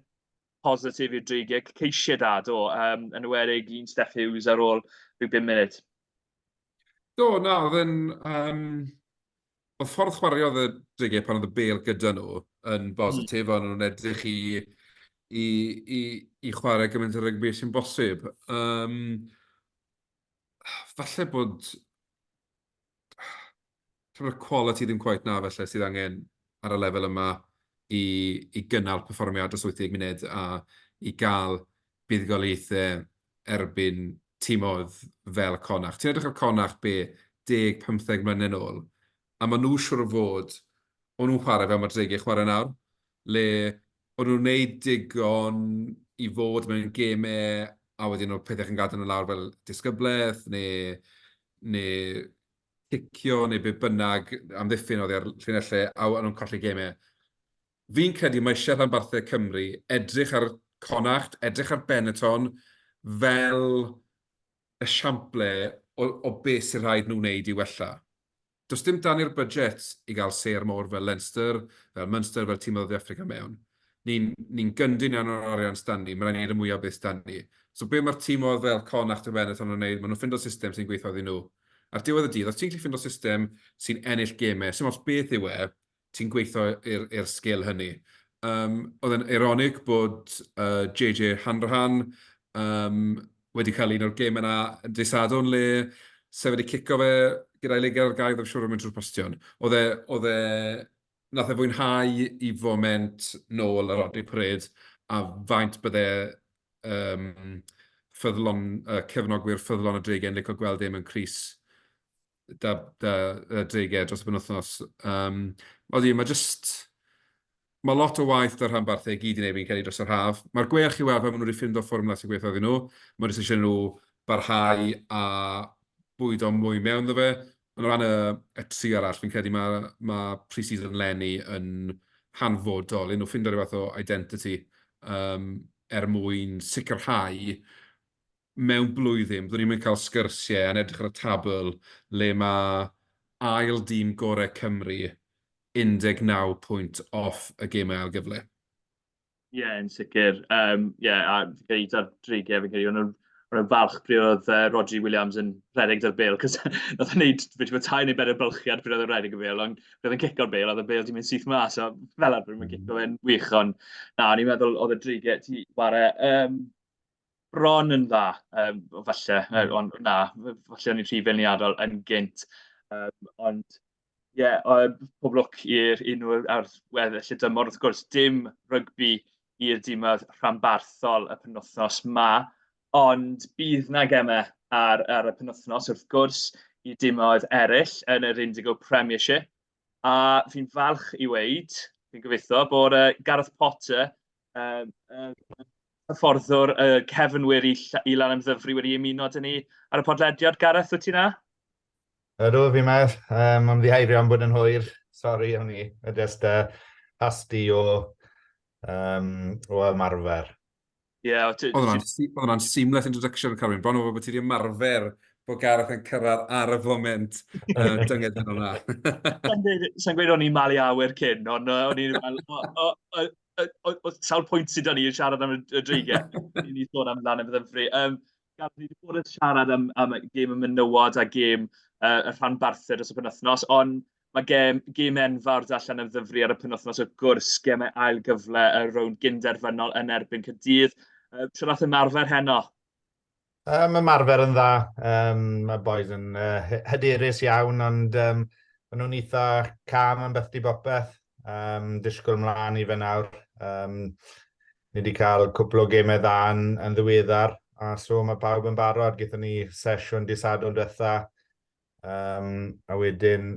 Speaker 1: positif i'r dreigiau? Ceisiau da, do, um, yn enwedig un Steff Hughes ar ôl rhyw 5 munud.
Speaker 2: Do, na, oedd e'n... Um, oedd ffordd chwaraeodd y dreigiau pan oedd y bêl gyda nhw yn bositif, mm. o'n nhw'n edrych i, i, i, i chwarae gymaint o rygbi sy'n bosib. Um, falle bod... Falle bod y quality ddim quite na felly sydd angen ar y lefel yma i, i gynnal perfformiad dros 80 munud a i gael buddugoliaethau erbyn timoedd fel Connacht. Ti'n edrych ar Connacht be, 10, 15 mlynedd nôl, a maen nhw siŵr o fod, o'n nhw'n chwarae fel mae'r Dreigiau chwarae nawr, le o'n nhw'n wneud digon i fod mewn gemau, a wedyn oedd pethau yn gadael nhw lawr fel disgyblaeth neu, neu cicio neu be bynnag, amddiffyn oddi ar llinellau, a o'n nhw'n colli gemau. Fi'n credu mae eisiau rhanbarthau Cymru edrych ar Connacht, edrych ar Benetton fel esiample o, o beth sy'n rhaid nhw wneud i wella. Does dim dan i'r budget i gael sêr mawr fel Leinster, fel Munster, fel tîm o Dde Affrica mewn. Ni'n ni gyndyn iawn o'r arian sdan ni, mae'n rhaid ni wneud y mwyaf beth sdan ni. So be mae'r tîm oedd fel Connacht a Benetton yn wneud, maen nhw'n ffindo system sy'n gweithio iddyn nhw. Ar diwedd y dydd, os ti'n gallu ffindo system sy'n ennill gemau, sy'n ots beth yw e, ti'n gweithio i'r sgil hynny. Um, oedd e'n eironig bod uh, JJ Hanrahan um, wedi cael un o'r gêm yna dydd Sadwrn le sef wedi cico fe gyda'i ligad ar gael, ddim siŵr o'n mynd trwy'r postion. Oedd e, oedd e, nath e fwynhau i foment nôl ar Rodney Parade a faint bydde um, ffyddlon, uh, cefnogwyr ffyddlon y Dreigiau'n licio gweld e mewn crys. da, da y Dreigiau dros y penwythnos. Um, odi, mae just... Mae lot o waith 'da'r rhanbarthau i gyd i wneud, fi'n credu, dros yr haf. Mae'r gweilch i weld fel maen nhw wedi ffindo fformwla sy'n gweithio iddyn nhw. Mae jyst eisiau nhw barhau a bwydo mwy mewn iddo fe. Ond o ran y, y tri arall, fi'n credu mae, mae pre-season 'leni yn hanfodol i nhw ffindo rhyw fath o identity um, er mwyn sicrhau mewn blwyddyn, byddwn ni'n mynd cael sgyrsiau yn edrych ar y tabl le mae ail dîm gorau Cymru 19 pwynt off y gemau ail gyfle.
Speaker 1: Ie, yeah, yn sicr. Um, yeah, a fi'n credu da'r Dreigiau, fi'n credu, o'n nhw'n falch pryd oedd Rodri Williams yn rhedeg da'r bêl, cos nath o'n neud, fe ti tair neu bedair bylchiad pryd oedd o'n rhedeg y bêl, ond pryd oedd o'n cico'r bêl, oedd y bêl di mynd syth mas, so fel arfer mae'n cico fe'n wych, ond na, o'n i'n meddwl oedd y Dreigiau ti ware um, bron yn dda, um, falle, ond na, falle o'n i'n rhy feirniadol yn gynt. Um, ond ie, yeah, pob lwc i'r unrhyw ar weddill y dymor. Wrth gwrs, dim rygbi i'r dimoedd rhanbarthol y penwythnos ma, ond bydd na gemau ar, ar y penwythnos, wrth gwrs, i dimoedd eraill yn yr Indigo Premiership. A fi'n falch i weud, fi'n gobeithio, bod Gareth Potter, hyfforddwr y cefnwyr i, i Lanymddyfri wedi ymuno 'da ni ar y podlediad. Gareth, wyt ti 'na?
Speaker 3: Ydw, fi 'ma. Um, ymddiheurio am bod yn hwyr. Sori am ni. Just hasty o, um, o ymarfer.
Speaker 1: Ie, yeah,
Speaker 2: Oedd hwnna'n seamless introduction, Carwyn. Bron o fod bod ti wedi ymarfer bod Gareth yn cyrraedd ar y foment uh, dynged yn o'na.
Speaker 1: Sa'n gweud o'n i'n malu awyr cyn, ond o'n i'n fel, o, sawl pwynt sydd 'da ni i siarad am y, y Dreigiau? I ni sôn am Lanymddyfri. Um, Gareth, ni wedi bod yn siarad am, am gêm y menywod a gêm y rhanbarthau dros y penwythnos, ond mae gêm, gêm enfawr 'da Llanymddyfri ar y penwythnos wrth gwrs, gemau ail gyfle y rownd gynderfynol yn erbyn Caerdydd. Sut nath ymarfer heno?
Speaker 3: Um, ymarfer yn dda. Um, mae boys yn uh, hyderus iawn, ond um, maen nhw'n eitha calm am beth di bopeth. Um, disgwyl mlaen i fe nawr. Um, ni wedi cael cwpl o gemau dda yn, yn ddiweddar, a so mae pawb yn barod. Gaethon ni sesiwn di Sadwrn diwetha, um, a wedyn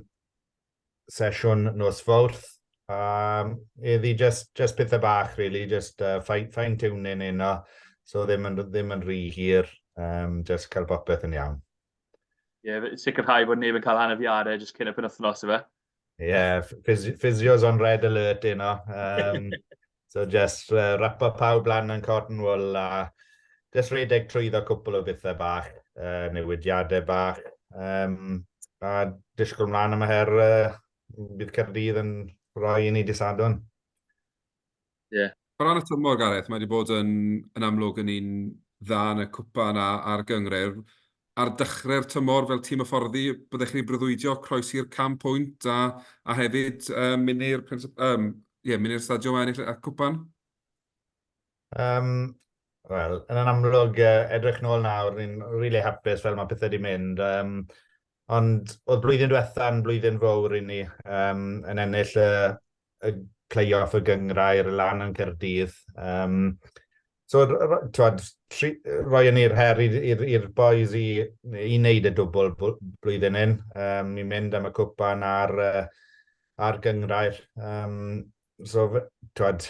Speaker 3: sesiwn nos Fawrth. Um, eddi just, just pethau bach, really, just fine, fine tuning heno. So ddim yn, ddim yn rhy hir, um, just cael popeth yn iawn.
Speaker 1: Ie, yeah, sicrhau bod neb yn cael anafiadau just cyn y penwythnos, ife?
Speaker 3: Ie, yeah, physios on red alert heno. Um, so just wrap up pawb lan yn cotton wool a just redeg trwyddo cwpl o bethau bach, newidiadau bach. Um, a disgwyl mlaen am y her uh, bydd Caerdydd yn rhoi i ni dy Sadwrn.
Speaker 1: Ie. Yeah.
Speaker 2: O ran y tymor, Gareth, mae wedi bod yn, yn amlwg yn un dda yn y cwpan a, a'r gynghrair. Ar dechrau'r tymor fel tîm hyfforddi, byddech chi'n breuddwydio croesi'r 100 pwynt a, a hefyd um, mynd i'r um, yeah, mynd i'r stadiwm a ennill y cwpan?
Speaker 3: Um, Wel, yn yn amlwg, uh, edrych nôl nawr, ni'n really hapus fel mae pethau wedi mynd. Um, ond oedd blwyddyn diwetha yn blwyddyn fawr i ni, um, yn ennill y, y play-off y gynghrair lan yn Caerdydd. Um, so, twad, tri, roi yn i'r her i'r boys i, i wneud y dwbl blwyddyn hyn. Um, ni'n mynd am y cwpan a'r, a'r gynghrair. Um, so, twad,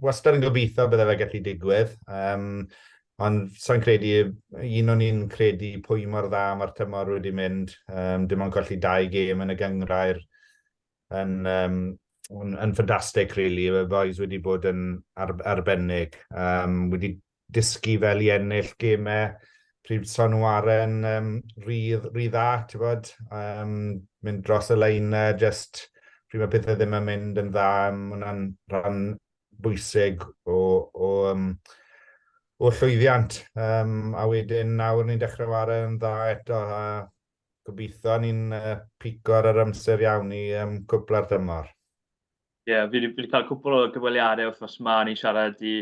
Speaker 3: wastad yn gobeithio bydde fe gallu digwydd. Um, ond sa'n credu, un o'n i'n credu pwy mor dda mae'r tymor wedi mynd. Um, dim ond colli dau gêm yn y gynghrair yn, um, yn, yn ffantastig, really. Y boys wedi bod yn ar, arbennig. Um, wedi dysgu fel i ennill gemau pryd son nhw aren um, rhy, rhy dda, ti'n bod? Um, mynd dros y lein, just pryd mae pethau ddim yn mynd yn dda, um, hwnna'n rhan bwysig o, o, um, o llwyddiant. Um, a wedyn nawr ni'n dechrau ware yn dda eto, a gobeithio ni'n uh, pico ar yr amser iawn i um, cwpla'r tymor.
Speaker 1: Ie, yeah, fi wedi cael cwpl o gyfweliadau wythnos ma, ni'n siarad i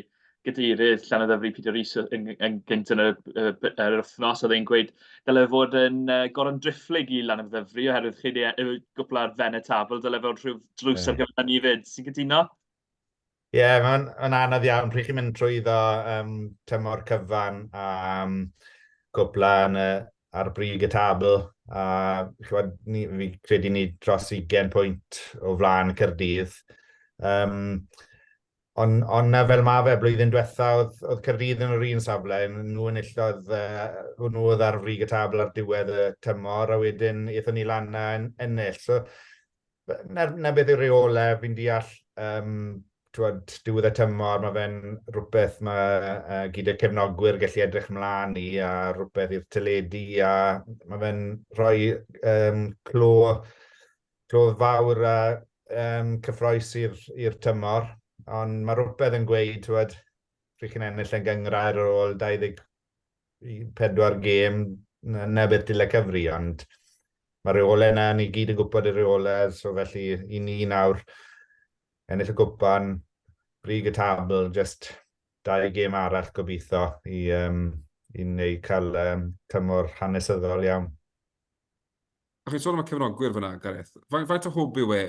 Speaker 1: gadeirydd Llanymddyfri Peter Rees yn, yn gynt yn y, y, yr wythnos, oedd e'n gweud dyle fod yn uh, goron driphlyg i Lanymddyfri oherwydd chi wedi gwpla'r fen y tabl, dyle fod rhyw drws ar gyfer ni fyd. Ti'n cytuno?
Speaker 3: Ie, yeah, mae'n ma anodd iawn. Pryd chi'n mynd trwyddo um, tymor cyfan a um, cwpla yn y, ar brig y tabl, a ch'mod, ni, fi credu ni dros 20 pwynt o flaen Caerdydd. Um, ond on na fel ma fe, blwyddyn diwetha, oedd, oedd Caerdydd yn yr un safle, nhw enillodd, nhw oedd ar frig y tabl ar diwedd y tymor, a wedyn aethon ni lan a ennill. So, na, na beth yw'r reolau, fi'n deall, um, twod, diwedd y tymor, mae fe'n rhywbeth mae gyda cefnogwyr gallu edrych mlaen i, a rhywbeth i'r teledu, a mae fe'n rhoi um, clo, clo fawr a um, cyffroes i'r tymor. Ond mae rhywbeth yn gweud, twod, pryd chi'n ennill yn gynghrair ar ôl 24 gêm, na, na beth dyle cyfri, ond mae'r reolau yna, ni gyd yn gwybod y reolau, so felly i ni nawr ennill y gwpan, brig y tabl, just dau gêm arall gobeithio i, um, i wneud cael um, tymor hanesyddol iawn.
Speaker 2: A chi'n sôn am y cefnogwyr fyna, Gareth. Faint o hwb yw e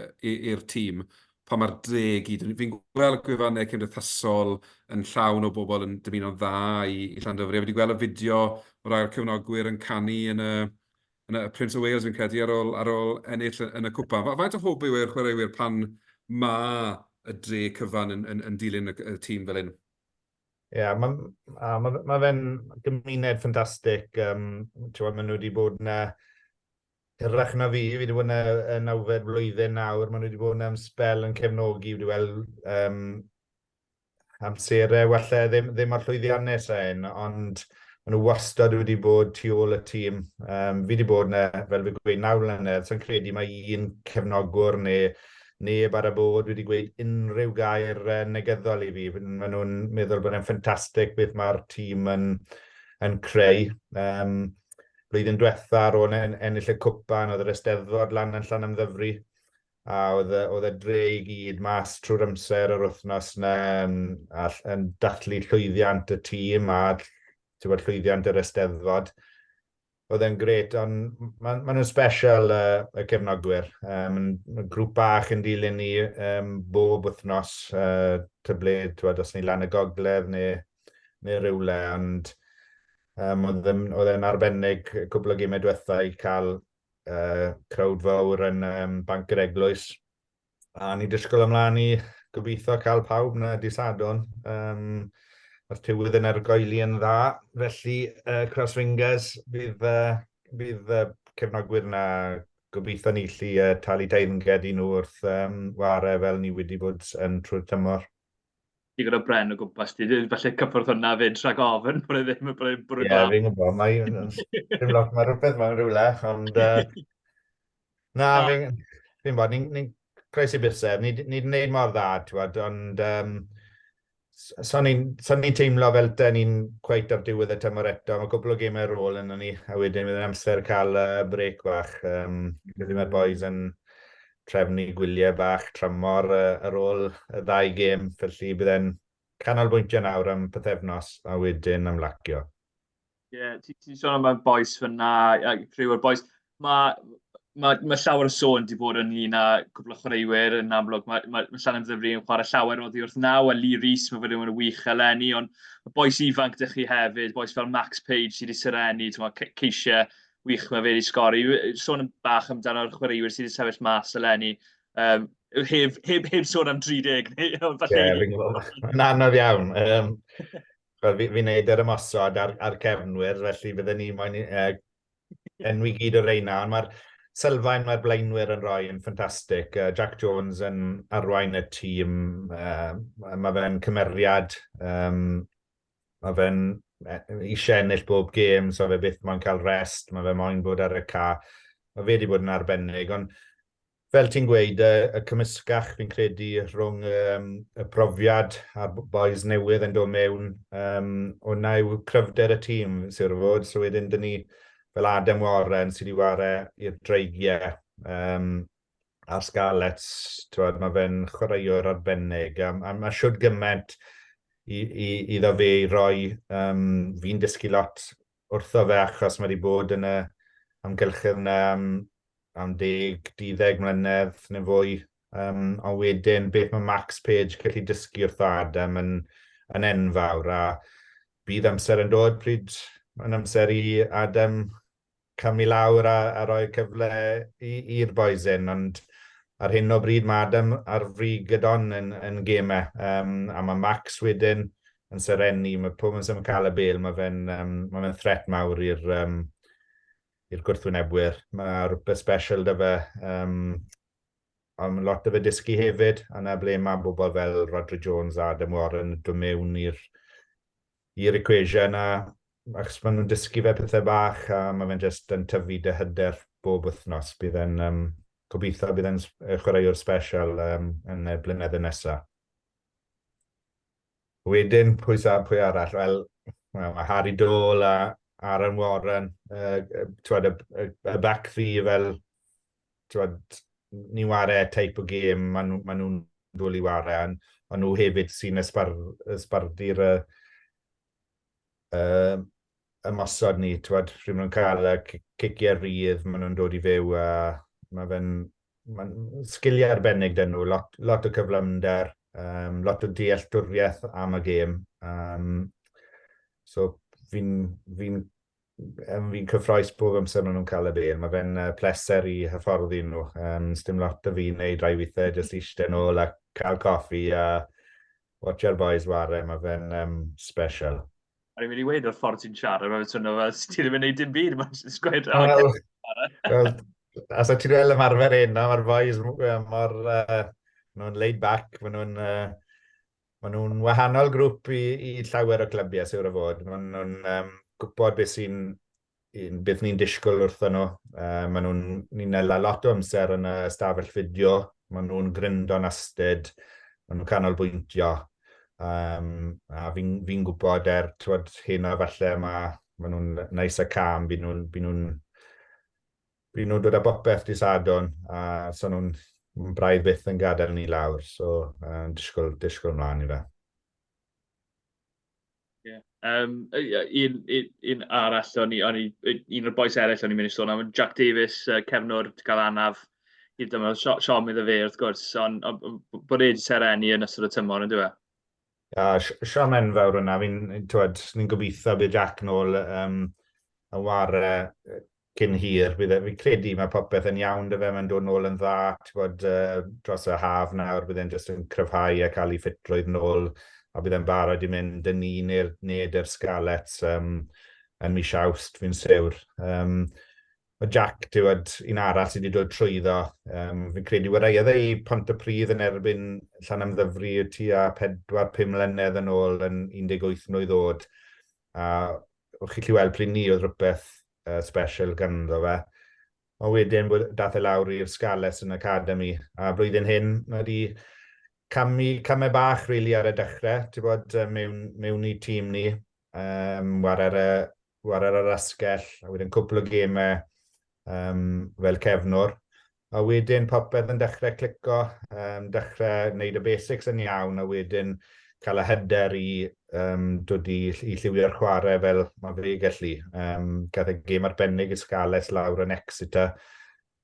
Speaker 2: i'r tîm pan mae'r dre gyd... Fi'n gweld y gwefannau cymdeithasol yn llawn o bobl yn dymuno'n dda i, i Llandovery. A fi wedi gweld y fideo o rai o'r cefnogwyr yn canu yn y, yn y Prince of Wales, fi'n credu, ar ôl, ar ôl ennill yn y cwpan. Faint o hwb yw e i'r chwaraewyr pan mae y dre cyfan yn, yn, yn dilyn y, y tîm fel hyn?
Speaker 3: Ie, yeah, mae ma, ma, ma fe'n gymuned ffantastig. Um, maen nhw wedi bod yna hirach na fi, fi wedi bod yna y nawfed blwyddyn nawr, maen nhw wedi bod yna am sbel yn cefnogi, wedi weld um, amserau walle ddim, ddim ar llwyddiannus a hyn, ond maen nhw wastad wedi bod tu ôl y tîm. Um, fi wedi bod yna, fel fi gweud, 9 mlynedd, so'n credu mae un cefnogwr neu neb ar y bod wedi gweud unrhyw gair negyddol i fi. Maen nhw'n meddwl bod e'n ffantastig beth mae'r tîm yn, yn creu. Um, blwyddyn diwetha ar ôl ennill y cwpan, oedd yr Eisteddfod lan yn Llanymddyfri, a oedd, oedd y dre i gyd mas trwy'r amser yr wythnos yna a, yn dathlu llwyddiant y tîm a bod, llwyddiant yr Eisteddfod. Oedd e'n gret, ond maen ma nhw'n special y cefnogwyr. Um, grŵp bach yn dilyn ni um, bob wythnos, ta ble, twod, os ni lan y gogledd neu, neu rywle, ond um, oedd e'n arbennig cwbl o gemau diwetha i cael crowd fawr yn um, Banc yr Eglwys. A ni disgwyl ymlaen i gobeithio cael pawb na di Sadwrn. Um, Mae'r tywydd yn argoeli yn dda, felly cross fingers bydd, bydd cefnogwyr na gobeithio ni allu talu teyrnged i nhw wrth um, ware fel ni wedi bod yn trwy'r tymor.
Speaker 1: Digon o bren o gwmpas ti, falle cyffwrdd hwnna fyd rhag ofn bod e ddim yn bod e'n
Speaker 3: bwrw glaw. Ie, fi'n gwybod, mae, mae rhywbeth mewn rhywle, ond na, fi'n fi bod, ni'n ni croesi bysedd, ni wedi gwneud mor dda, ti'n ond um, so ni'n so ni teimlo fel da ni'n cweit ar diwedd y tymor eto. Mae cwpl o gemau ar ôl yno ni, a wedyn bydd yn amser cael break bach. Um, mm. Mae'r boys yn trefnu gwyliau bach tramor ar ôl y ddau gêm, felly bydd e'n canolbwyntio nawr am pythefnos a wedyn am lacio.
Speaker 1: Ie, yeah, ti'n ti sôn am y boys fyna, a criw o'r boys. Mae ma, ma llawer o sôn wedi bod ynglyn â cwpl o chwaraewyr yn amlwg. Mae, mae, mae Llanymddyfri yn chwarae llawer oddi wrth naw, a Lee Rees, mae fe wedi bod yn wych eleni, ond y boys ifanc dych chi hefyd, boys fel Max Page sydd wedi serennu, ti'n ceisiau wych mae fe wedi sgori. Sôn yn bach amdano'r chwaraewyr sydd wedi sefyll mas eleni. Um, heb, heb, heb sôn am 30, neu
Speaker 3: falle... Ie, fi'n gwybod. Mae'n anodd iawn. Um, Wel, fi'n fi neud yr ymosod ar, ar cefnwyr, felly bydden ni moyn enwi gyd o'r reina, ond mae'r sylfaen mae'r blaenwyr yn rhoi yn ffantastig. Jack Jones yn arwain y tîm, mae fe'n cymeriad, um, mae fe'n eisiau ennill bob gêm, so fe byth moyn cael rest, mae fe moyn bod ar y ca. Mae fe wedi bod yn arbennig, ond fel ti'n gweud, y, y cymysgach fi'n credu rhwng um, y profiad a'r boys newydd yn dod mewn, um, hwnna yw cryfder y tîm, siwr o fod. So wedyn, dyn ni fel Adam Warren sydd wedi ware i'r Dreigiau um, a'r Scarlets, twod, mae fe'n chwaraewr arbennig, a, a mae siwd gymaint i, i, iddo fe i roi. Um, fi'n dysgu lot wrtho fe achos mae wedi bod yn y amgylchedd yna am, am 10, 12 mlynedd neu fwy. Um, ond wedyn, beth mae Max Page gallu dysgu wrtho Adam yn, yn enfawr, a bydd amser yn dod pryd mae'n amser i Adam. camu lawr a rhoi cyfle i'r boys hyn, ond ar hyn o bryd mae Adam ar frig y don yn gemau, a mae Max wedyn yn serennu, mae pob amser mae'n cael y bêl, mae fe'n ma fe threat mawr i'r i'r gwrthwynebwyr. Mae rhywbeth special 'da fe, ond mae lot o fe dysgu hefyd, a 'na ble mae bobl fel Rhodri Jones a Adam Warren yn dod mewn i'r equation, a achos maen nhw'n dysgu fe pethau bach, a mae fe'n just yn tyfu dy hyder bob wythnos. Bydd e'n gobeithio bydd e'n chwaraewr special yn y blynyddoedd nesaf. Wedyn, pwy sa, pwy arall? Wel, well, mae Harry Dole a Aaron Warren, t'wod, y back three fel, t'wod, ni'n ware type o gêm, maen nhw, ma nhw'n dod i ware, ond nhw hefyd sy'n ysbardu'r ymosod ni, t'wod, pryd maen nhw'n cael y ciciau rhydd, maen nhw'n dod i fyw, a mae fe'n ma sgiliau arbennig 'da nhw, lot o cyflymder, lot o dealltwriaeth am y gêm. So fi cyffroes bob amser maen nhw'n cael y bêl. Mae fe'n pleser i hyfforddi nhw. Sdim lot o fi'n neud rai weithiau, jyst eistedd nôl a cael coffi a watcho'r boys ware. Mae fe'n special.
Speaker 1: O'n i'n mynd i weud o'r ffordd ti'n siarad, mae'n swnio fel ti ddim yn neud dim byd, mae'n jyst gweud,
Speaker 3: "O, Wel, as ti'n gweld ymarfer heno, mae'r boys mor, nhw'n laid back, maen nhw'n wahanol grŵp i llawer o glybiau, siwr o fod. Maen nhw'n gwybod beth ni'n disgwyl wrthyn nhw. Maen nhw'n, ni'n ela lot o amser yn y stafell fideo, maen nhw'n gryndo'n astud, maen nhw'n canolbwyntio. A fi'n fi gwybod er, t'wod, heno falle ma nhw'n nice a calm, byd nhw'n dod â bopeth di Sadwrn, a so nhw'n braidd byth yn gadael ni lawr, so disgwyl mlaen i fe.
Speaker 1: Yeah. Un arall, un o'r bois eraill o'n i'n mynd i sôn am, Jack Davies, cefnwr, wedi cael anaf. Hyd yma, siom iddo fe wrth gwrs, ond on, bod e wedi serennu yn ystod y tymor, yn dweud?
Speaker 3: A siom enfawr yna, fi'n, t'wod, ni'n gobeithio bydd Jack nôl yn ware cyn hir. Fi'n credu mae popeth yn iawn 'da fe, mae'n dod nôl yn dda, ti'n bod, dros y haf nawr, bydd e'n jyst yn cryfhau a cael ei ffitrwydd nôl, a bydd e'n barod i mynd yn un i'r ned i'r Scarlets yn mis Awst, fi'n siwr. Mae Jack, ti'n gwbod, un arall sydd wedi dod trwyddo. Fi'n credu waraeodd e i Pontypridd yn erbyn Llanymddyfri tua 4-5 mlynedd yn ôl yn 18 mlwydd oed. A o'ch chi gallu weld pryd ni oedd rhywbeth special ganddo fe. A wedyn dath e lawr i'r Scarlets yn Academy. A blwyddyn hyn, mae wedi camu, camau bach really ar y dechrau, ti'n bod, mewn i tîm ni, ware ar yr asgell, a wedyn cwpl o gemau fel cefnwr. A wedyn popeth yn dechrau clico, dechrau wneud y basics yn iawn, a wedyn cael y hyder i dod i lliwio'r chwarae fel mae fe gallu. Gath e gêm arbennig i Scarlets lawr yn Exeter,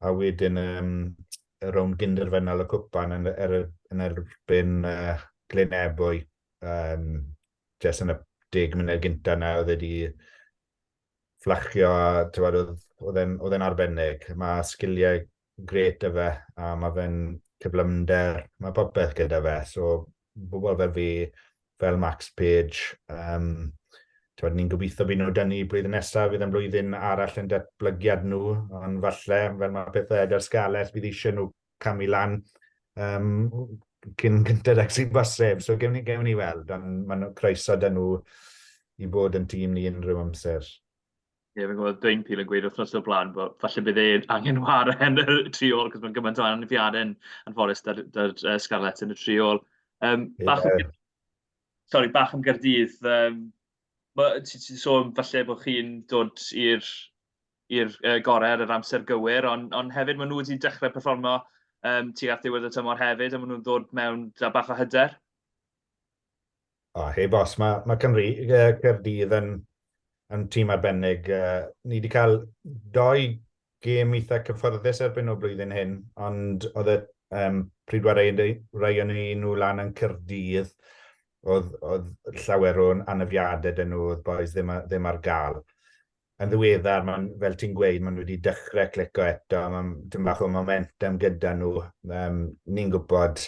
Speaker 3: a wedyn y rownd gynderfynol y cwpan yn erbyn Glyn Ebwy. Jyst yn y 10 munud gynta yna oedd wedi fflachio a t'wod, oedd e'n arbennig. Mae sgiliau grêt 'da fe a mae fe'n cyflymder, mae popeth gyda fe. So, bobl fel fi, fel Max Page, t'wod, ni'n gobeithio bydd nhw dynnu blwyddyn nesaf, fydd yn blwyddyn arall yn datblygiad nhw, ond falle, fel mae pethau gyda'r Scarlets, bydd eisiau nhw camu lan cyn gynted ag sy'n bosib. So gewn ni weld, ond maen nhw croeso 'da nhw i bod yn tîm ni unrhyw amser.
Speaker 1: Ie, yeah, fi'n gwybod Dwayne Peel yn gweud wythnos o'r blaen bod falle bydd e angen ware yn y tri ôl, cos mae'n gymaint o anafiadau yn anffodus 'da'r Scarlets yn y tri ôl. Bach, sorry, bach am Gaerdydd. Ti'n sôn falle bod chi'n dod i'r gorau ar yr amser gywir, ond hefyd maen nhw wedi dechrau perfformio tuag at ddiwedd y tymor hefyd, a maen nhw'n dod mewn 'da bach o hyder.
Speaker 3: O, heb os, mae Cymru, Caerdydd yn tîm arbennig. Ni wedi cael doi gêm eitha cyffyrddus erbyn nhw blwyddyn hyn, ond oedd e, pryd waraeon ni nhw lan yn Caerdydd, oedd llawer o'n anafiadau 'da nhw, oedd boys ddim ar gael. Yn ddiweddar, ma'n, fel ti'n gweud, maen nhw wedi dechrau clico eto, mae'n dim bach o momentum gyda nhw. Ni'n gwybod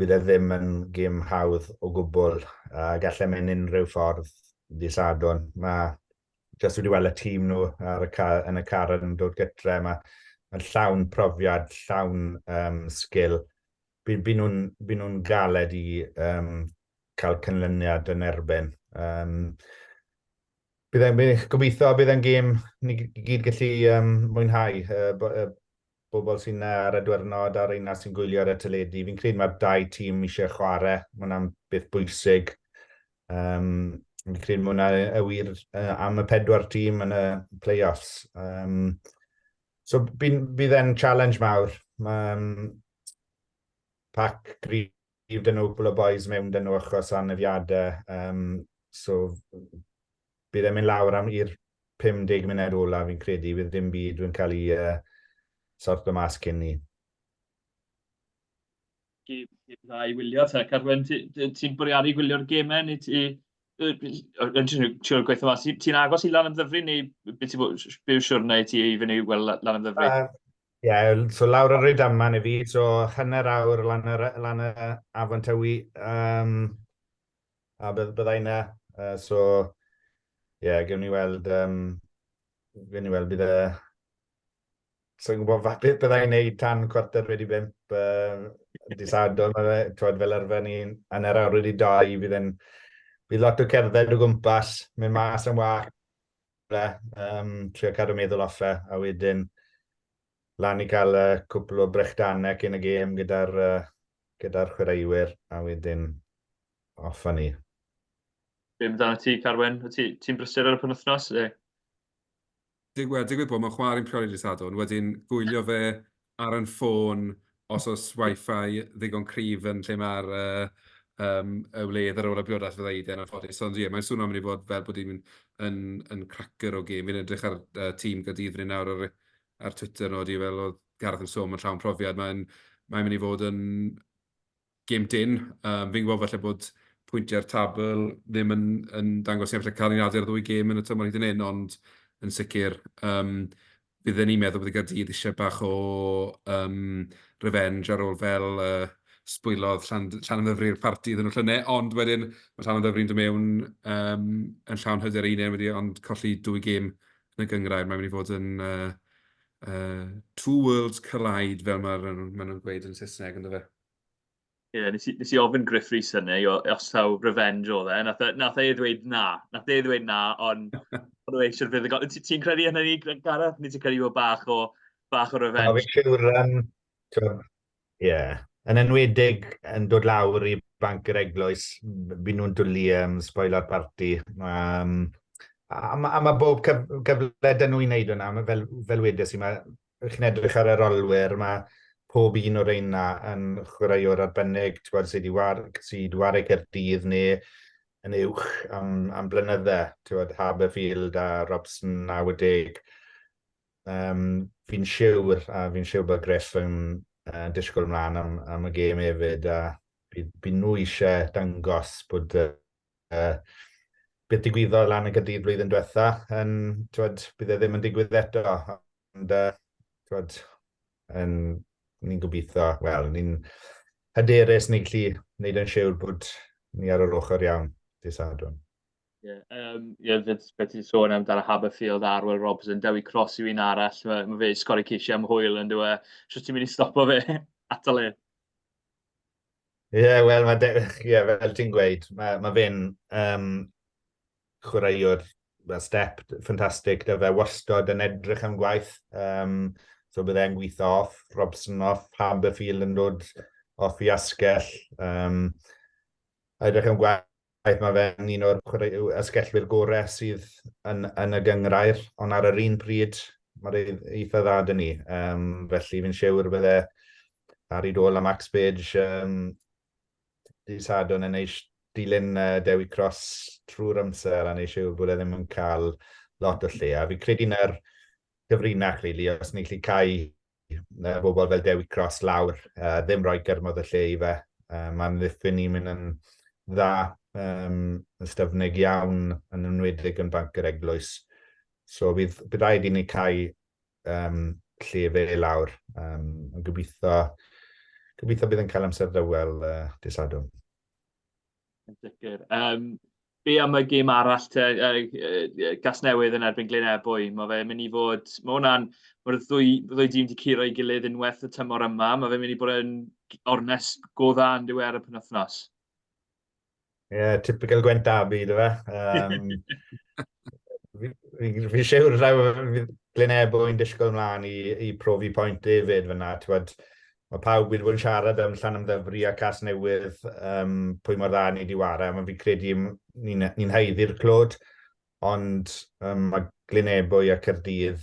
Speaker 3: bydd e ddim yn gêm hawdd o gwbl, a gallai mynd unrhyw ffordd ddydd Sadwrn. Mae jyst wedi weld y tîm nhw ar y car, yn y car yn dod gytre, mae, mae llawn profiad, llawn sgil. By, by nhw'n by nhw galed i cael canlyniad yn erbyn. Bydd e'n, gobeithio bydd e'n gêm ni gyd gallu mwynhau. Bobl sy'n ar y diwrnod a'r reina sy'n gwylio ar y teledu. Fi'n credu mae'r dau tîm eisiau chwarae. Mae hwnna'n beth bwysig. Fi'n credu mae hwnna y wir am y pedwar tîm yn y play-offs. So bydd e'n challenge mawr. Mae pac gryf dyn nhw, cwpl o boys mewn dyn nhw achos anafiadau. So bydd e'n mynd lawr am i'r 50 munud ola fi'n credu, bydd dim byd yn cael ei sorto mas cyn ni.
Speaker 1: Gêm dda i wylio te. Carwyn, ti'n ti bwriadu gwylio'r gemau neu ti... Yn ti'n trio gweithio mas, ti'n agos i Lanymddyfri neu beth yw siwrne i ti i fynd i weld Lanymddyfri?
Speaker 3: Ie, yeah, so lawr ar Rydaman i fi, so hanner awr lan y, lan y Afon Tywi, a byddai yna. So, ie, yeah, gewn ni weld, gewn ni weld bydd e... So'n gwybod beth byddai'n neud tan 5:15 dydd Sadwrn, mae fe, twod, fel arfer ni 2:30, bydd e'n... Bydd lot o cerdded o gwmpas, mynd mas am walk, trio cadw meddwl off e, a wedyn lan i cael y cwpl o brechdanau cyn y gêm gyda'r gyda chwaraewyr, a wedyn off â ni.
Speaker 1: Be amdano ti, Carwyn? Ti'n ti brysur ar y penwythnos?
Speaker 2: Wel, digwydd bod mae'n chwarae'n priodi dydd Sadwrn, wedyn gwylio fe ar yn ffôn os oes wifi ddigon cryf yn lle mae'r y wledd ar ôl y briodas fydda i de yn anffodus. Ond ie, mae'n swnio'n mynd i fod fel bod hi'n yn cracker o gêm. Fi'n edrych ar tîm Caerdydd fan hyn nawr ar Twitter nhw, fel oedd Gareth yn sôn, mae'n llawn profiad. Mae'n mae mynd i fod yn gêm dynn. Fi'n gwybod falle bod pwyntiau'r tabl ddim yn dangos ni falle canlyniadau'r ddwy gêm yn y tymor hyd yn hyn, ond yn sicr bydden ni'n meddwl bod y Gaerdydd eisiau bach o revenge ar ôl fel sbwylodd Llanymddyfri'r parti iddyn nhw llynedd, ond wedyn mae Llanymddyfri'n dod mewn yn llawn hyder eu hunain wedi ond colli dwy gêm yn y gynghrair. Mae'n mynd i fod yn two worlds collide fel maen nhw'n gweud yn Saesneg, yndyfe?
Speaker 1: Ie, yeah, nes i ofyn Griff Rhys hynny, os taw revenge oedd e. Nath, e, nath e ddweud na. Nath e ddweud na, ond oedd e eisiau'r fuddugol. Ti'n credu hynny ni, Gareth? Neu ti'n credu bod bach o revenge?
Speaker 3: No, fi'n siŵr, ie. Yn enwedig yn dod lawr i Banc yr Eglwys, byd nhw'n dwlu spoiler party. A ma bob cyfle dyn nhw i wneud hwnna, fel wedes i, mae chi'n edrych ar yr olwyr, mae pob un o'r reina yn chwaraewr arbennig, ti'n gwybod, sydd wedi war, sy wedi ware Caerdydd neu yn uwch am blynydde, ti'n gwybod, Haberfield a Robson 90. Fi'n siwr, a fi'n siwr bod Griff yn disgwyl ymlaen am y gêm hefyd, a bydd nhw eisiau dangos bod beth digwyddodd lan yn Gaerdydd blwyddyn diwetha, yn, twod, bydd e ddim yn digwydd eto. Ond, twod, ni'n gobeithio, wel, ni'n hyderus ni'n gallu gwneud yn siwr bod ni ar yr ochr iawn dydd Sadwrn.
Speaker 1: Ie, yeah, beth ti'n sôn amdano Haberfield, Arwel Robson, Dewi Cross yw un arall, mae fe sgori ceisiau am hwyl yn dweud, e? Ti'n mynd i stopo fe atal e?
Speaker 3: Ie, yeah, wel, yeah, fel ti'n gweud, mae fe'n chwaraewr, well, step ffantastig, da fe wastod yn edrych am gwaith. So bydd e'n gweithio off, Robson off, Haberfield yn dod off i asgell. Edrych am gwaith, mae fe'n un o'r asgellwyr gorau sydd yn y gynghrair, ond ar yr un pryd, mae'n eitha dda dyn ni. Felly fi'n siŵr bydde Harry Dole a Max Page dydd Sadwrn yn eich dilyn Dewi Cross trwy'r amser a neud siŵr bod e ddim yn cael lot o lle. A fi'n credu na'r gyfrinach, really, os ni'n gallu cau bobl fel Dewi Cross lawr, ddim rhoi gormod o lle i fe. Mae'n ddiffyn ni'n mynd yn dda, yn styfnig iawn, yn enwedig yn Banc yr Eglwys. So bydd, bydd rhaid i ni cael lle fe lawr. Yn gobeithio, gobeithio bydd yn cael amser dawel dydd Sadwrn.
Speaker 1: Yn sicr. Be am y gêm arall te, Casnewydd yn erbyn Glyn Ebwy? Mae fe'n mynd i fod... Mae hwnna'n... Mae'r ddwy, ddwy dîm wedi curo ei gilydd unwaith y tymor yma. Mae fe'n mynd i bod yn ornest go dda yn dyw e ar y penwythnos.
Speaker 3: Ie, yeah, typical Gwent Derby, dy fe. Fi, fi, fi siwr rhaid fydd Glyn Ebwy'n disgwyl mlaen i profi pwynt hefyd fyna. Ti'n mae pawb wedi bod yn siarad am Llanymddyfri a Casnewydd, pwy mor dda ni wedi wara. Mae fi'n credu ni'n ni haeddu'r clod, ond mae Glyn Ebwy a Caerdydd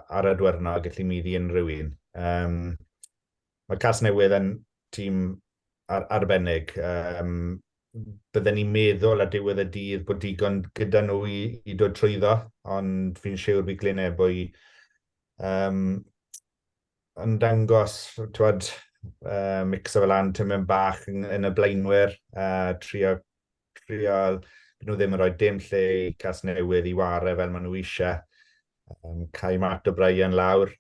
Speaker 3: ar y dwyrnog gallu maeddu unrhyw un. Mae Casnewydd yn tîm ar arbennig. Bydden ni'n meddwl ar diwedd y dydd bod digon gyda nhw i dod trwyddo, ond fi'n siwr bydd Glyn Ebwy yn dangos, t'wod, mixo fe lan tipyn bach yn y blaenwyr, trio, byd nhw ddim yn rhoi dim lle i Casnewydd i ware fel maen nhw eisiau. Cau Matt O'Brien lawr,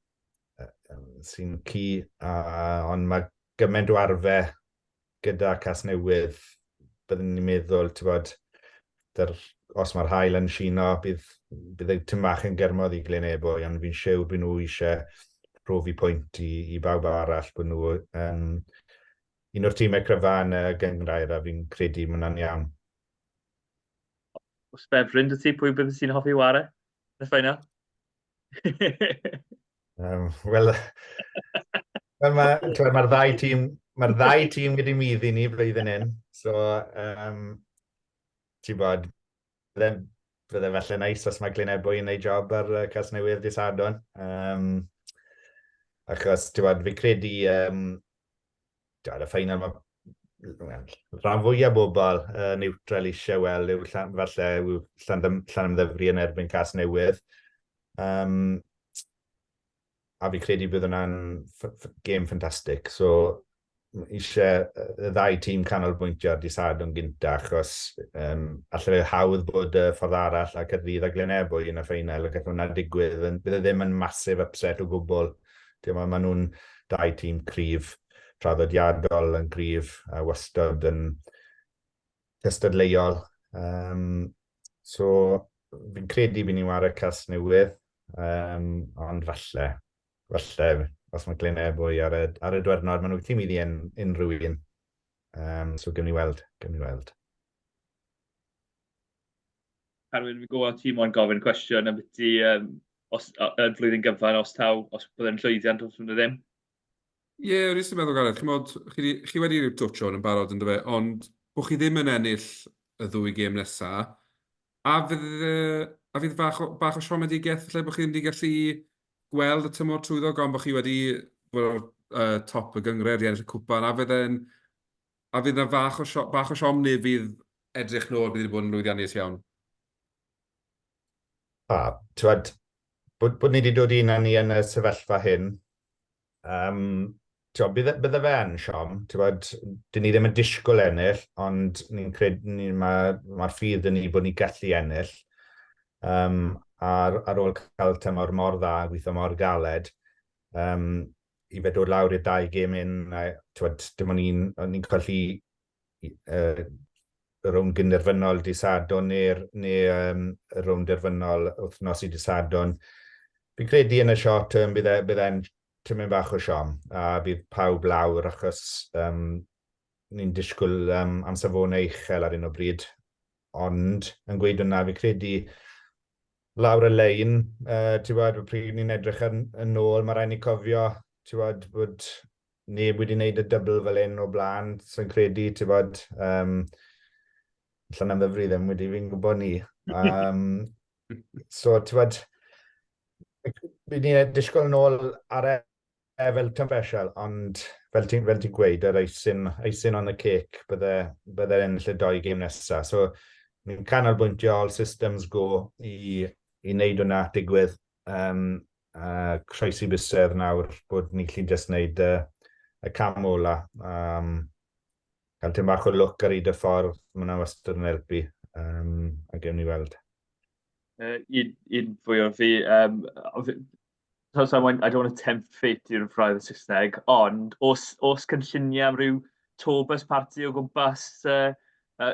Speaker 3: sy'n ci, ond mae gymaint o arfau gyda Casnewydd, byddwn ni'n meddwl, ti'n bod, dyr, os mae'r haul yn sino, bydd y tîm bach yn germodd i Glyn Ebwy, ond fi'n siwr bydd nhw eisiau profi pwynt i bawb arall bod nhw un o'r tîmau cryfa yn y gynghrair, a fi'n credu mae hwnna'n iawn.
Speaker 1: Oes ffefryn 'da ti, pwy bydde ti'n hoffi ware yn y ffeinal?
Speaker 3: Wel, well, mae'r ma ddau tîm, mae'r ddau tîm wedi maeddu ni blwyddyn hyn. So, ti'n bod, bydde, bydde falle neis os mae Glyn Ebwy yn gwneud job ar Casnewydd dydd Sadwrn. Achos, ti'n bod, fi credu, ti'n bod, y ffeinal mae well, rhan fwyaf bobl neutral eisiau weld yw llan, falle yw Llanymddyfri yn erbyn Casnewydd. A fi credu bydd hwnna'n gêm ffantastig. So, eisiau y ddau tîm canolbwyntio ar dydd Sadwrn gynta, achos allai fe hawdd bod y ffordd arall a Caerdydd a Glyn Ebwy yn y ffeinal, a gall hwnna digwydd, bydd e ddim yn massive upset o gwbl. Maen nhw'n dau tîm cryf, traddodiadol yn gryf, a wastad yn cystadleuol. So, fi'n credu bydd ni'n ware Casnewydd, ond falle, os mae Glyn Ebwy ar y dwyrnod, maen nhw'n gallu maeddu unrhyw un. So, gewn ni weld, gewn ni weld.
Speaker 1: Carwyn, fi'n gwybod ti moyn gofyn cwestiwn am byti os, y flwyddyn gyfan, os taw, os bydd yn llwyddiant, os bydd ddim.
Speaker 2: Ie, yeah, o'n i jyst yn meddwl, Gareth, chimod, chi wedi rhyw dwtch hwn yn barod yn dyfe, ond bod chi ddim yn ennill y ddwy gêm nesa, a fydd bach o siomedigaeth falle bod chi ddim wedi gallu gweld y tymor trwyddo gan bod chi wedi bod ar top y gynghrair, 'di ennill y cwpan, a fydd 'na bach o siom neu fydd edrych nôl bydd wedi bod yn lwyddiannus iawn?
Speaker 3: A, t'wod, bod ni wedi dod un â ni yn y sefyllfa hyn, t'wod, bydde fe yn siom, t'wod, dyn ni ddim yn disgwyl ennill, ond ni'n credu, ni, mae'r ma ffydd dyn ni bod ni gallu ennill. Ar ôl cael tymor mor dda, gweithio mor galed, i fe dod lawr i'r dau gêm un, a, t'wod, dim ond un, o'n ni'n colli y rownd gynderfynol dydd Sadwrn neu y rownd derfynol wythnos i dydd Sadwrn. Fi'n credu yn y short term bydd e'n tipyn bach o siom, a bydd pawb lawr achos ni'n disgwyl am safonau uchel ar un o bryd. Ond, yn gweud hwnna, fi'n credu lawr y lein, ti'n gwbod, pryd ni'n edrych yn ôl, mae rhaid ni cofio, ti'n gwbod, bod neb wedi wneud y double fel hyn o blaen, sy'n credu, ti'n gwbod, Llanymddyfri ddim wedi, fi'n gwybod ni. So, ti'n gwbod, ni'n disgwyl nôl ar e fel tymor special, ond fel ti'n fel ti gweud, yr icing on the cake bydde ennill y doi gêm nesaf. So, ni'n canolbwyntio all systems go i wneud hwnna digwydd. A croesi bysedd nawr bod ni'n gallu just wneud y cam ola. Cael tipyn bach o lwc ar hyd y ffordd, mae hwnna wastad yn helpu. A gewn ni weld.
Speaker 1: Un, un fwy o fi, um, so, so I don't want to tempt fate i'r ffraedd y Saesneg, ond os, os cynlluniau am ryw tour bus party o gwmpas, uh,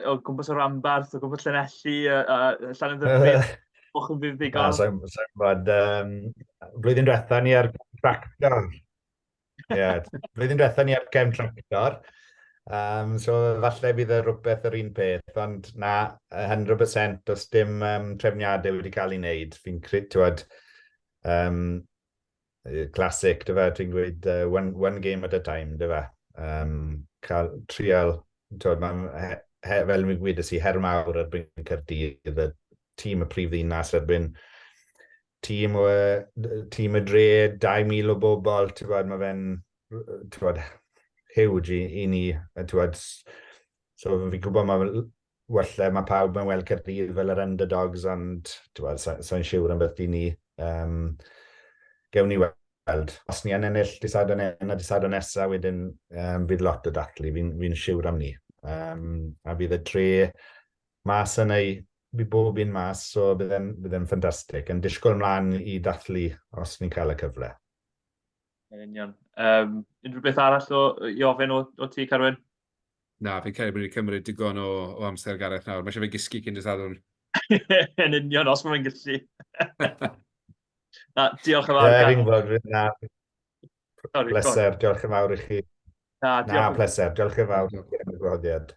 Speaker 1: o gwmpas o ranbarth, o gwmpas Llanelli, uh, Llanymddyfri, o'ch yn fuddugol?
Speaker 3: Na, sa'n sa gwybod. Um, blwyddyn diwetha ni ar tractor. Ie, yeah, blwyddyn diwetha ni ar cefn tractor. Um, so falle bydd y rhywbeth yr un peth, ond na, 100% does dim um, trefniadau wedi cael ei wneud. Fi'n credu, ti'n um, classic, dy fe, ti'n gweud uh, one, one game at a time, dy fe. Um, cael trial, ti'n ma, he, he, fel mi'n gweud i, her mawr erbyn Caerdydd, y tîm y prif ddinas erbyn tîm, o, tîm y dre, 2,000 o bobl, ti'n gwybod, mae fe'n, ti'n gwybod, huge i, i ni, ti'n gwybod, so fi'n gwybod mae walle mae pawb yn weld Caerdydd fel yr underdogs, ond ti'n gwybod, sa'n sa siŵr am beth i ni. Um, gewn ni weld. Os ni yn ennill dydd Sadwrn hyn a dydd Sadwrn nesaf, wedyn um, bydd lot o dathlu, fi'n fi siŵr am ni. Um, a bydd y dre mas yn ei, bydd bob un mas, so bydd e'n bydd e'n ffantastig. Yn disgwyl mlaen i dathlu os ni'n cael y cyfle.
Speaker 1: Yn union. Um, unrhyw beth arall o, i ofyn o, o ti, Carwyn?
Speaker 2: Na, fi'n credu bod ni wedi cymryd digon o, o amser Gareth nawr. Mae eisiau fe gysgu cyn dydd Sadwrn.
Speaker 1: Yn union, os mae'n gallu. Na, diolch yn fawr.
Speaker 3: Ie, fi'n gwybod. Na, Sorry, pleser, diolch yn fawr i chi. Na, Na, pleser, diolch yn fawr am y gwahoddiad.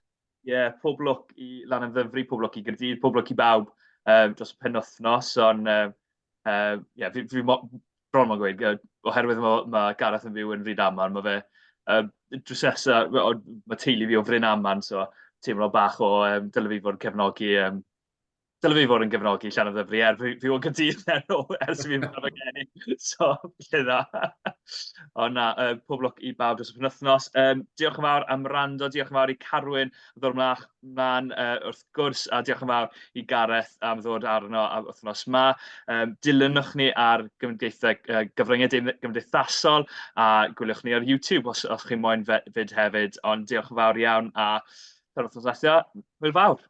Speaker 1: Ie, yeah, pob lwc i Lanymddyfri, pob lwc i Gaerdydd, pob lwc i bawb um, dros y penwythnos, ond uh, uh, yeah, fi, fi mo, bron mo'n gweud, oherwydd mae, ma Gareth yn byw yn Rydaman, mae fe um, drws nesaf, mae teulu fi o Fryn Aman, so teimlo bach o um, dyle fi fod yn cefnogi um, dyle fi fod yn gefnogi Llanymddyfri, er fi, fi o'n Caerdydd ers i fi fod yn geni. So, lle dda. Ond na, uh, pob lwc i bawb dros y penwythnos. Um, diolch yn fawr am rando, diolch yn fawr i Carwyn am ddod ymlaen, mlaen uh, wrth gwrs, a diolch yn fawr i Gareth am ddod arno am wythnos ma. Um, dilynwch ni ar gymdeithau, uh, gyfryngau gymdeithasol a gwyliwch ni ar YouTube os, os chi'n moyn fyd hefyd. Ond diolch yn fawr iawn a tan wythnos nesaf, hwyl fawr!